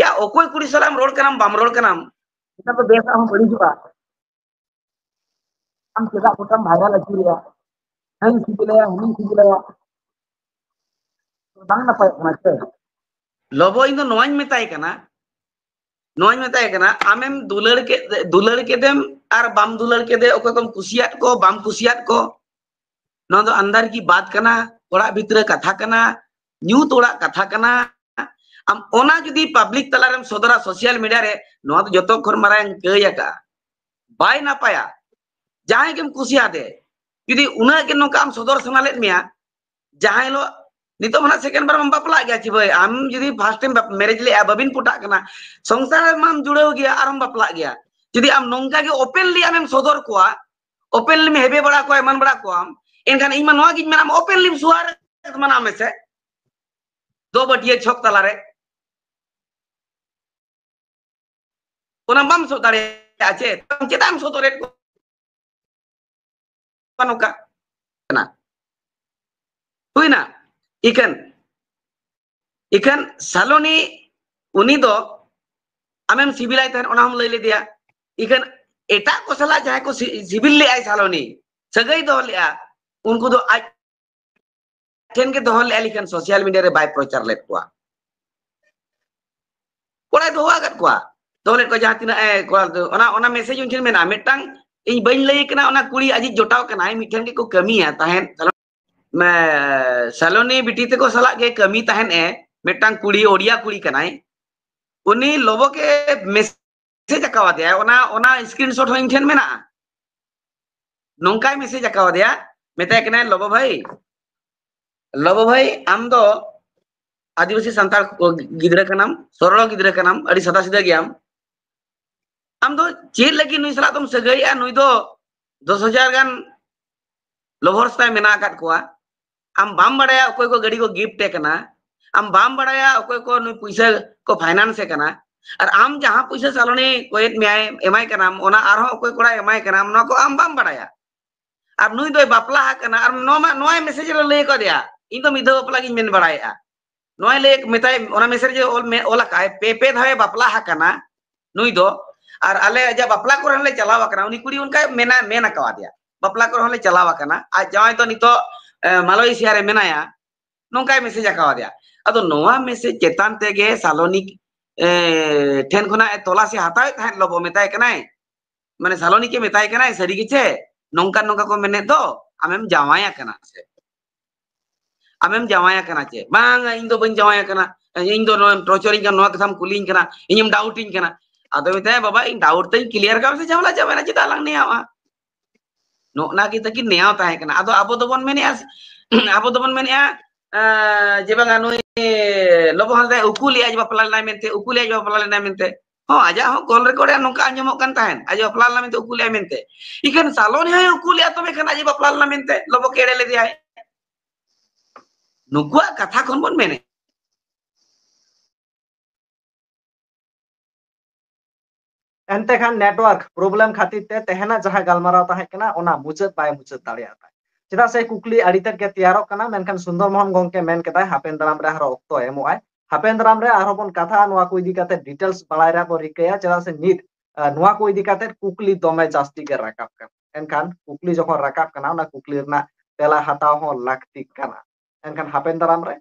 ᱭᱟ, ᱚᱠᱚᱭ ᱠᱩᱲᱤ ᱥᱟᱞᱟᱜ ᱮᱢ ᱨᱚᱲ ᱠᱟᱱᱟᱢ, ᱵᱟᱢ ᱨᱚᱲ ᱠᱟᱱᱟᱢ, ᱱᱮᱛᱟᱨ ᱫᱚ ᱵᱮᱥᱟᱜ ᱦᱚᱸ ᱵᱟᱹᱲᱤᱡᱚᱜᱼᱟ᱾ ᱟᱢ ᱪᱮᱫᱟᱜ ᱜᱚᱴᱟᱢ ᱵᱷᱟᱭᱨᱟᱞ ᱟᱹᱪᱩᱨᱮᱭᱟ? ᱦᱟᱹᱱᱤᱢ ᱥᱤᱵᱤᱞᱟᱭᱟ, ᱦᱟᱹᱱᱤᱢ ᱥᱤᱵᱤᱞᱟᱭᱟ, ᱵᱟᱝ ᱱᱟᱯᱟᱭᱚᱜ ᱠᱟᱱᱟ ᱥᱮ? ᱞᱚᱵᱚ, ᱤᱧ ᱫᱚ ᱱᱚᱣᱟᱧ ᱢᱮᱛᱟᱭ ᱠᱟᱱᱟ, ᱱᱚᱣᱟᱧ ᱢᱮᱛᱟᱭ ᱠᱟᱱᱟ, ᱟᱢᱮᱢ ᱫᱩᱞᱟᱹᱲ ᱠᱮᱫ, ᱫᱩᱞᱟᱹᱲ ᱠᱮᱫᱮᱢ ᱟᱨ ᱵᱟᱢ ᱫᱩᱞᱟᱹᱲ ᱠᱮᱫᱮ, ᱚᱠᱚᱭ ᱠᱚᱢ ᱠᱩᱥᱤᱭᱟᱫ ᱠᱚ, ᱵᱟᱢ ᱠᱩᱥᱤᱭᱟᱫ ᱠᱚ, ᱱᱚᱣᱟ ᱫᱚ ᱟᱱᱫᱟᱨ ᱠᱤ ᱵᱟᱛ ᱠᱟᱱᱟ, ᱚᱲᱟᱜ ᱵᱷᱤᱛᱨᱤ ᱠᱟᱛᱷᱟ ᱠᱟᱱᱟ, ᱧᱩᱛ ᱚᱲᱟᱜ ᱠᱟᱛᱷᱟ ᱠᱟᱱᱟ᱾ ᱟᱢ ᱚᱱᱟ ᱡᱩᱫᱤ ᱯᱟᱵᱽᱞᱤᱠ ᱛᱟᱞᱟᱨᱮᱢ ᱥᱚᱫᱚᱨᱟ ᱥᱳᱥᱟᱞ ᱢᱤᱰᱤᱭᱟ ᱨᱮ, ᱱᱚᱣᱟ ᱫᱚ ᱡᱚᱛᱚ ᱠᱷᱚᱱ ᱢᱟᱨᱟᱝ ᱠᱟᱹᱭ ᱟᱠᱟᱜᱼᱟ, ᱵᱟᱭ ᱱᱟᱯᱟᱭᱟ᱾ ᱡᱟᱦᱟᱸᱭ ᱜᱮᱢ ᱠᱩᱥᱤᱭᱟᱫᱮ, ᱡᱩᱫᱤ ᱩᱱᱟᱹᱜ ᱜᱮ ᱱᱚᱝᱠᱟ ᱟᱢ ᱥᱚᱫᱚᱨ ᱥᱟᱱᱟ ᱞᱮᱫ ᱢᱮᱭᱟ, ᱡᱟᱦᱟᱸ ᱦᱤᱞᱳᱜ, ᱱᱤᱛᱚᱜ ᱢᱟ ᱱᱟᱜ ᱥᱮᱠᱮᱱᱰ ᱵᱟᱨ ᱢᱟᱢ ᱵᱟᱯᱞᱟᱜ ᱜᱮᱭᱟ ᱪᱮ ᱵᱷᱟᱹᱭ, ᱟᱢ ᱡᱩᱫᱤ ᱯᱷᱟᱥᱴ ᱴᱟᱭᱤᱢ ᱢᱮᱨᱮᱡᱽ ᱞᱮᱜᱼᱟ, ᱵᱟᱹᱵᱤᱱ ᱯᱚᱴᱟᱜ ᱠᱟᱱᱟ, ᱥᱚᱝᱥᱟᱨ ᱨᱮᱢᱟᱢ ᱡᱩᱲᱟᱹᱣ ᱜᱮᱭᱟ, ᱟᱨᱦᱚᱢ ᱵᱟᱯᱞᱟᱜ ᱜᱮᱭᱟ᱾ ᱡᱩᱫᱤ ᱟᱢ ᱱᱚᱝᱠᱟ ᱜᱮ ᱳᱯᱮᱱᱞᱤ ᱟᱢᱮᱢ ᱥᱚᱫᱚᱨ ᱠᱚᱣᱟ, ᱳᱯᱮᱱᱞᱤᱢ ᱦᱮᱵᱮ ᱵᱟᱲᱟ ᱠᱚᱣᱟ, ᱮᱢᱟᱱ ᱵᱟᱲᱟ ᱠᱚᱣᱟᱢ, ᱮᱱᱠᱷᱟᱱ ᱤᱧ ᱢᱟ ᱱᱚᱣᱟ ᱜᱤᱧ ᱢᱮᱱᱟ, ᱟᱢ ᱳᱯᱮᱱᱞᱤᱢ ᱥᱩᱣᱟᱨ ᱢᱟᱱᱟᱣ ᱢᱮᱥᱮ, ᱫᱚ ᱵᱟᱹᱴᱤᱭᱟᱹ ᱪᱷᱚᱠ ᱛᱟᱞᱟᱨᱮ᱾ ᱚᱱᱟ ᱵᱟᱢ ᱥᱚᱫ ᱫᱟᱲᱮᱭᱟᱜᱼᱟ ᱪᱮ? ᱟᱢ ᱪᱮᱫᱟᱜ ᱮᱢ ᱥᱚᱫᱚᱨᱮᱫ ᱠᱚᱣᱟ ᱱᱚᱝᱠᱟ? ᱠᱟᱱᱟ᱾ ᱦᱩᱭᱱᱟ? ᱤᱠᱷᱟᱹᱱ, ᱤᱠᱷᱟᱹᱱ ᱥᱟᱞᱚᱱᱤ, ᱩᱱᱤ ᱫᱚ ᱟᱢᱮᱢ ᱥᱤᱵᱤᱞᱟᱭ ᱛᱟᱦᱮᱸᱫ, ᱚᱱᱟ ᱦᱚᱸᱢ ᱞᱟᱹᱭ ᱞᱮᱫᱮᱭᱟ᱾ ᱤᱠᱷᱟᱹᱱ ᱮᱴᱟᱜ ᱠᱚ ᱥᱟᱞᱟᱜ ᱡᱟᱦᱟᱸᱭ ᱠᱚ ᱥᱤ-, ᱥᱤᱵᱤᱞ ᱞᱮᱫᱼᱟᱭ ᱥᱟᱞᱚᱱᱤ, ᱥᱟᱹᱜᱟᱹᱭ ᱫᱚᱦᱚ ᱞᱮᱫᱼᱟ, ᱩᱱᱠᱩ ᱫᱚ ᱟᱡ ᱴᱷᱮᱱ ᱜᱮ ᱫᱚᱦᱚ ᱞᱮᱫᱼᱟ, ᱞᱮᱠᱷᱟᱱ ᱥᱳᱥᱟᱞ ᱢᱤᱰᱤᱭᱟ ᱨᱮ ᱵᱟᱭ ᱯᱨᱚᱪᱟᱨ ᱞᱮᱫ ᱠᱚᱣᱟ᱾ ᱠᱚᱲᱟᱭ ᱫᱚᱦᱚ ᱟᱠᱟᱫ ᱠᱚᱣᱟ, ᱫᱚᱦᱚ ᱞᱮᱫ ᱠᱚᱣᱟ ᱡᱟᱦᱟᱸ ᱛᱤᱱᱟᱹᱜ ᱮ ᱠᱚᱨᱟᱣ ᱞᱮᱫ, ᱚᱱᱟ, ᱚᱱᱟ ᱢᱮᱥᱮᱡᱽ ᱩᱱ ᱴᱷᱮᱱ ᱢᱮᱱᱟᱜᱼᱟ᱾ ᱢᱤᱫᱴᱟᱝ ᱤᱧ ᱵᱟᱹᱧ ᱞᱟᱹᱭ ᱠᱟᱱᱟ, ᱚᱱᱟ ᱠᱩᱲᱤ ᱟᱡᱤᱡ ᱡᱚᱴᱟᱣ ᱠᱟᱱᱟᱭ, ᱢᱤᱫᱴᱷᱮᱱ ᱜᱮᱠᱚ ᱠᱟᱹᱢᱤᱭᱟ ᱛᱟᱦᱮᱸᱫ, ᱢᱮ-, ᱥᱟᱞᱚᱱᱤ ᱵᱤᱴᱤ ᱛᱟᱠᱚ ᱥᱟᱞᱟᱜ ᱜᱮ ᱠᱟᱹᱢᱤ ᱛᱟᱦᱮᱸᱫ ᱮ, ᱢᱤᱫᱴᱟᱝ ᱠᱩᱲᱤ, ᱳᱰᱤᱭᱟ ᱠᱩᱲᱤ ᱠᱟᱱᱟᱭ, ᱩᱱᱤ ᱞᱚᱵᱚ ᱜᱮ ᱢᱮᱥᱮᱡᱽ ᱟᱠᱟᱣᱟᱫᱮᱭᱟᱭ, ᱚᱱᱟ, ᱚᱱᱟ ᱥᱠᱨᱤᱱᱥᱚᱴ ᱦᱚᱸ ᱤᱧ ᱴᱷᱮᱱ ᱢᱮᱱᱟᱜᱼᱟ᱾ ᱱᱚᱝᱠᱟᱭ ᱢᱮᱥᱮᱡᱽ ᱟᱠᱟᱣᱟᱫᱮᱭᱟ, ᱢᱮᱛᱟᱭ ᱠᱟᱱᱟᱭ, "ᱞᱚᱵᱚ ᱵᱷᱟᱹᱭ, ᱞᱚᱵᱚ ᱵᱷᱟᱹᱭ, ᱟᱢ ᱫᱚ ᱟᱹᱫᱤᱵᱟᱹᱥᱤ ᱥᱟᱱᱛᱟᱲ ᱜᱤᱫᱽᱨᱟᱹ ᱠᱟᱱᱟᱢ, ᱥᱚᱨᱚᱞ ᱜᱤᱫᱽᱨᱟᱹ ᱠᱟᱱᱟᱢ, ᱟᱹᱰᱤ ᱥᱟᱫᱟ ᱥᱤᱫᱟᱹ ᱜᱮᱭᱟᱢ᱾ ᱟᱢ ᱫᱚ ᱪᱮᱫ ᱞᱟᱹᱜᱤᱫ ᱱᱩᱭ ᱥᱟᱞᱟᱜ ᱫᱚᱢ ᱥᱟᱹᱜᱟᱹᱭᱮᱜᱼᱟ? ᱱᱩᱭ ᱫᱚ ᱫᱚᱥ ᱦᱟᱡᱟᱨ ᱜᱟᱱ lovers ᱛᱟᱭ ᱢᱮᱱᱟᱜ ᱟᱠᱟᱫ ᱠᱚᱣᱟ᱾ ᱟᱢ ᱵᱟᱢ ᱵᱟᱲᱟᱭᱟ ᱚᱠᱚᱭ ᱠᱚ ᱜᱟᱹᱰᱤ ᱠᱚ gift ᱮ ᱠᱟᱱᱟ, ᱟᱢ ᱵᱟᱢ ᱵᱟᱲᱟᱭᱟ ᱚᱠᱚᱭ ᱠᱚ ᱱᱩᱭ ᱯᱩᱭᱥᱟᱹ ᱠᱚ finance ᱮ ᱠᱟᱱᱟ, ᱟᱨ ᱟᱢ ᱡᱟᱦᱟᱸ ᱯᱩᱭᱥᱟᱹ ᱥᱟᱞᱚᱱᱤ ᱠᱚᱭᱮᱫ ᱢᱮᱭᱟᱭ, ᱮᱢᱟᱭ ᱠᱟᱱᱟᱢ, ᱚᱱᱟ ᱟᱨᱦᱚᱸ ᱚᱠᱚᱭ ᱠᱚᱲᱟᱭ ᱮᱢᱟᱭ ᱠᱟᱱᱟ, ᱱᱚᱣᱟ ᱠᱚ ᱟᱢ ᱵᱟᱢ ᱵᱟᱲᱟᱭᱟ᱾ ᱟᱨ ᱱᱩᱭ ᱫᱚᱭ ᱵᱟᱯᱞᱟ ᱟᱠᱟᱱᱟ, ᱟᱨ ᱱᱚᱣᱟ ᱢᱟ, ᱱᱚᱣᱟᱭ ᱢᱮᱥᱮᱡᱽ ᱨᱮ ᱞᱟᱹᱭ ᱟᱠᱟᱫᱮᱭᱟ, 'ᱤᱧ ᱫᱚ ᱢᱤᱫ ᱫᱷᱟᱣ ᱵᱟᱯᱞᱟ ᱜᱤᱧ ᱢᱮᱱ ᱵᱟᱲᱟᱭᱮᱫᱼᱟ᱾ ᱱᱚᱣᱟᱭ ᱞᱟᱹᱭ ᱢᱮᱛᱟᱭ, ᱚᱱᱟ ᱢᱮᱥᱮᱡᱽ ᱨᱮ ᱚᱞ ᱢᱮ-, ᱚᱞ ᱟᱠᱟᱫ ᱟᱭ, ᱯᱮ ᱯᱮ ᱫᱷᱟᱣᱮ ᱵᱟᱯᱞᱟ ᱟᱠᱟᱱᱟ ᱱᱩᱭ ᱫᱚ, ᱟᱨ ᱟᱞᱮ ᱟᱡᱟᱜ ᱵᱟᱯᱞᱟ ᱠᱚᱨᱮ ᱦᱚᱸᱞᱮ ᱪᱟᱞᱟᱣ ᱟᱠᱟᱱᱟ᱾ ᱩᱱᱤ ᱠᱩᱲᱤ ᱚᱱᱠᱟᱭ ᱢᱮᱱᱟ, ᱢᱮᱱ ᱟᱠᱟᱣᱟᱫᱮᱭᱟ, "ᱵᱟᱯᱞᱟ ᱠᱚᱨᱮ ᱦᱚᱸᱞᱮ ᱪᱟᱞᱟᱣ ᱟᱠᱟᱱᱟ", ᱟᱡ ᱡᱟᱶᱟᱭ ᱫᱚ ᱱᱤᱛᱚᱜ, ᱮ, ᱢᱟᱞᱚᱭᱮᱥᱤᱭᱟ ᱨᱮ ᱢᱮᱱᱟᱭᱟ, ᱱᱚᱝᱠᱟᱭ ᱢᱮᱥᱮᱡᱽ ᱟᱠᱟᱣᱟᱫᱮᱭᱟ᱾ ᱟᱫᱚ ᱱᱚᱣᱟ ᱢᱮᱥᱮᱡᱽ ᱪᱮᱛᱟᱱ ᱛᱮᱜᱮ ᱥᱟᱞᱚᱱᱤ, ᱮ, ᱴᱷᱮᱱ ᱠᱷᱚᱱᱟᱜ ᱮ ᱛᱚᱞᱟᱥ ᱮ ᱦᱟᱛᱟᱣᱮᱫ ᱛᱟᱦᱮᱸᱫ, ᱞᱚᱵᱚ ᱢᱮᱛᱟᱭ ᱠᱟᱱᱟᱭ, ᱢᱟᱱᱮ ᱥᱟᱞᱚᱱᱤ ᱠᱮ ᱢᱮᱛᱟᱭ ᱠᱟᱱᱟᱭ, "ᱥᱟᱹᱨᱤ ᱜᱮᱪᱮ ᱱᱚᱝᱠᱟ ᱱᱚᱝᱠᱟ ᱠᱚ ᱢᱮᱱᱮᱫ ᱫᱚ, ᱟᱢᱮᱢ ᱡᱟᱶᱟᱭ ᱟᱠᱟᱱᱟ ᱥᱮ?" ᱟᱢᱮᱢ ᱡᱟᱶᱟᱭ ᱟᱠᱟᱱᱟ ᱪᱮ? "ᱵᱟᱝ, ᱤᱧ ᱫᱚ ᱵᱟᱹᱧ ᱡᱟᱶᱟᱭ ᱟᱠᱟᱱᱟ, ᱤᱧ ᱫᱚ ᱱᱚᱣᱟᱢ ᱴᱚᱨᱪᱟᱨᱤᱧ ᱠᱟᱱᱟ, ᱱᱚᱣᱟ ᱠᱟᱛᱷᱟᱢ ᱠᱩᱞᱤᱧ ᱠᱟᱱᱟ, ᱤᱧᱮᱢ ᱰᱟᱣᱩᱴᱤᱧ ᱠᱟᱱᱟ᱾" ᱟᱫᱚ ᱢᱮᱛᱟᱭᱟ, "ᱵᱟᱵᱟ, ᱤᱧ ᱰᱟᱣᱩᱴ ᱛᱮᱧ ᱠᱞᱤᱭᱟᱨ ᱠᱟᱜ ᱢᱮᱥᱮ, ᱡᱷᱟᱢᱮᱞᱟ ᱪᱟᱵᱟᱭᱱᱟ, ᱪᱮᱫᱟᱜ ᱞᱟᱝ ᱱᱮᱭᱟᱣᱟ?" ᱱᱚᱜᱼᱱᱟ ᱜᱮ ᱛᱟᱹᱠᱤᱱ ᱱᱮᱭᱟᱣ ᱛᱟᱦᱮᱸ ᱠᱟᱱᱟ᱾ ᱟᱫᱚ ᱟᱵᱚ ᱫᱚᱵᱚᱱ ᱢᱮᱱᱮᱜᱼᱟ, ᱟᱵᱚ ᱫᱚᱵᱚᱱ ᱢᱮᱱᱮᱜᱼᱟ, ᱮᱸ, ᱡᱮ ᱵᱟᱝᱟ ᱱᱩᱭ ᱞᱚᱵᱚ ᱦᱟᱸᱥᱫᱟᱭ ᱩᱠᱩ ᱞᱮᱜᱼᱟᱭ ᱡᱮ ᱵᱟᱯᱞᱟ ᱞᱮᱱᱟᱭ ᱢᱮᱱᱛᱮ, ᱩᱠᱩ ᱞᱮᱜᱼᱟᱭ ᱡᱮ ᱵᱟᱯᱞᱟ ᱞᱮᱱᱟᱭ ᱢᱮᱱᱛᱮ᱾ ᱦᱚᱸ, ᱟᱡᱟᱜ ᱦᱚᱸ ᱠᱚᱞ ᱨᱮᱠᱚᱨᱰ ᱨᱮ ᱱᱚᱝᱠᱟ ᱟᱸᱡᱚᱢᱚᱜ ᱠᱟᱱ ᱛᱟᱦᱮᱸᱫ, ᱟᱡ ᱵᱟᱯᱞᱟ ᱞᱮᱱᱟ ᱢᱮᱱᱛᱮ, ᱩᱠᱩ ᱞᱮᱜᱼᱟᱭ ᱢᱮᱱᱛᱮ᱾ ᱤᱠᱷᱟᱹᱱ ᱥᱟᱞᱚᱱᱤ ᱦᱚᱸᱭ ᱩᱠᱩ ᱞᱮᱜᱼᱟ, ᱛᱚᱵᱮ ᱠᱷᱟᱱ ᱟᱡ ᱵᱟᱯᱞᱟ ᱞᱮᱱᱟ ᱢᱮᱱᱛᱮ, ᱞᱚᱵᱚ ᱠᱮ ᱮᱲᱮ ᱞᱮᱫᱮᱭᱟᱭ᱾ ᱱᱩᱠᱩᱣᱟᱜ ᱠᱟᱛᱷᱟ ᱠᱷᱚᱱ ᱵᱚᱱ ᱢᱮᱱᱮᱫ᱾ ᱮᱱᱛᱮ ᱠᱷᱟᱱ network problem ᱠᱷᱟᱹᱛᱤᱨ ᱛᱮ ᱛᱮᱦᱮᱧᱟᱜ ᱡᱟᱦᱟᱸ ᱜᱟᱞᱢᱟᱨᱟᱣ ᱛᱟᱦᱮᱸ ᱠᱟᱱᱟ, ᱚᱱᱟ ᱢᱩᱪᱟᱹᱫ ᱵᱟᱭ ᱢᱩᱪᱟᱹᱫ ᱫᱟᱲᱮᱭᱟᱜ ᱛᱟᱭ᱾ ᱪᱮᱫᱟᱜ ᱥᱮ ᱠᱩᱠᱞᱤ ᱟᱹᱰᱤ ᱛᱮᱫ ᱜᱮ ᱛᱮᱭᱟᱨᱚᱜ ᱠᱟᱱᱟ, ᱢᱮᱱᱠᱷᱟᱱ ᱥᱩᱱᱫᱚᱨ ᱢᱳᱦᱚᱱ ᱜᱚᱝᱠᱮ ᱢᱮᱱ ᱠᱮᱫᱟᱭ ᱦᱟᱯᱮᱱ ᱫᱟᱨᱟᱢ ᱨᱮ ᱟᱨᱦᱚᱸ ᱚᱠᱛᱚ ᱮᱢᱚᱜ ᱟᱭ᱾ ᱦᱟᱯᱮᱱ ᱫᱟᱨᱟᱢ ᱨᱮ ᱟᱨᱦᱚᱸ ᱵᱚᱱ ᱠᱟᱛᱷᱟᱜᱼᱟ, ᱱᱚᱣᱟ ᱠᱚ ᱤᱫᱤ ᱠᱟᱛᱮ details ᱵᱟᱲᱟᱭ ᱨᱮᱭᱟᱜ ᱵᱚᱱ ᱨᱤᱠᱟᱹᱭᱟ, ᱪᱮᱫᱟᱜ ᱥᱮ ᱱᱤᱛ, ᱟᱸ, ᱱᱚᱣᱟ ᱠᱚ ᱤᱫᱤ ᱠᱟᱛᱮ ᱠᱩᱠᱞᱤ ᱫᱚᱢᱮ ᱡᱟᱹᱥᱛᱤ ᱜᱮ ᱨᱟᱠᱟᱵ ᱠᱟᱱᱟ᱾ ᱮᱱᱠᱷᱟᱱ ᱠᱩᱠᱞᱤ ᱡᱚᱠᱷᱚᱱ ᱨᱟᱠᱟᱵ ᱠᱟᱱᱟ, ᱚᱱᱟ ᱠᱩᱠᱞᱤ ᱨᱮᱱᱟᱜ ᱛᱮᱞᱟ ᱦᱟᱛᱟᱣ ᱦᱚᱸ ᱞᱟᱹᱠᱛᱤᱜ ᱠᱟᱱᱟ᱾ ᱮᱱᱠᱷᱟᱱ ᱦᱟᱯᱮᱱ ᱫᱟᱨᱟᱢ ᱨᱮ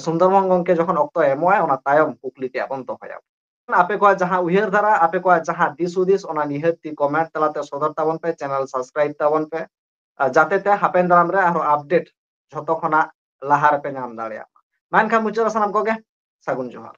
ᱥᱩᱱᱫᱚᱨ ᱢᱳᱦᱚᱱ ᱜᱚᱝᱠᱮ ᱡᱚᱠᱷᱚᱱ ᱚᱠᱛᱚ ᱮᱢᱚᱜᱼᱟᱭ, ᱚᱱᱟ ᱛᱟᱭᱚᱢ ᱠᱩᱠᱞᱤ ᱛᱮᱭᱟᱜ ᱵᱚᱱ ᱫᱚᱦᱚᱭᱟ᱾ ᱟᱯᱮ ᱠᱚᱣᱟᱜ ᱡᱟᱦᱟᱸ ᱩᱭᱦᱟᱹᱨ ᱫᱷᱟᱨᱟ, ᱟᱯᱮ ᱠᱚᱣᱟᱜ ᱡᱟᱦᱟᱸ ᱫᱤᱥ ᱦᱩᱫᱤᱥ, ᱚᱱᱟ ᱱᱤᱦᱟᱹᱛ ᱛᱮ comment ᱛᱟᱞᱟᱛᱮ ᱥᱚᱫᱚᱨ ᱛᱟᱵᱚᱱ ᱯᱮ, channel subscribe ᱛᱟᱵᱚᱱ ᱯᱮ, ᱟᱨ ᱡᱟᱛᱮ ᱛᱮ ᱦᱟᱯᱮᱱ ᱫᱟᱨᱟᱢ ᱨᱮ ᱟᱨᱦᱚᱸ update ᱡᱷᱚᱛᱚ ᱠᱷᱚᱱᱟᱜ ᱞᱟᱦᱟ ᱨᱮᱯᱮ ᱧᱟᱢ ᱫᱟᱲᱮᱭᱟᱜ ᱢᱟ᱾ ᱢᱟ ᱮᱱᱠᱷᱟᱱ ᱢᱩᱪᱟᱹᱫ ᱨᱮ ᱥᱟᱱᱟᱢ ᱠᱚᱜᱮ ᱥᱟᱹᱜᱩᱱ ᱡᱚᱦᱟᱨ᱾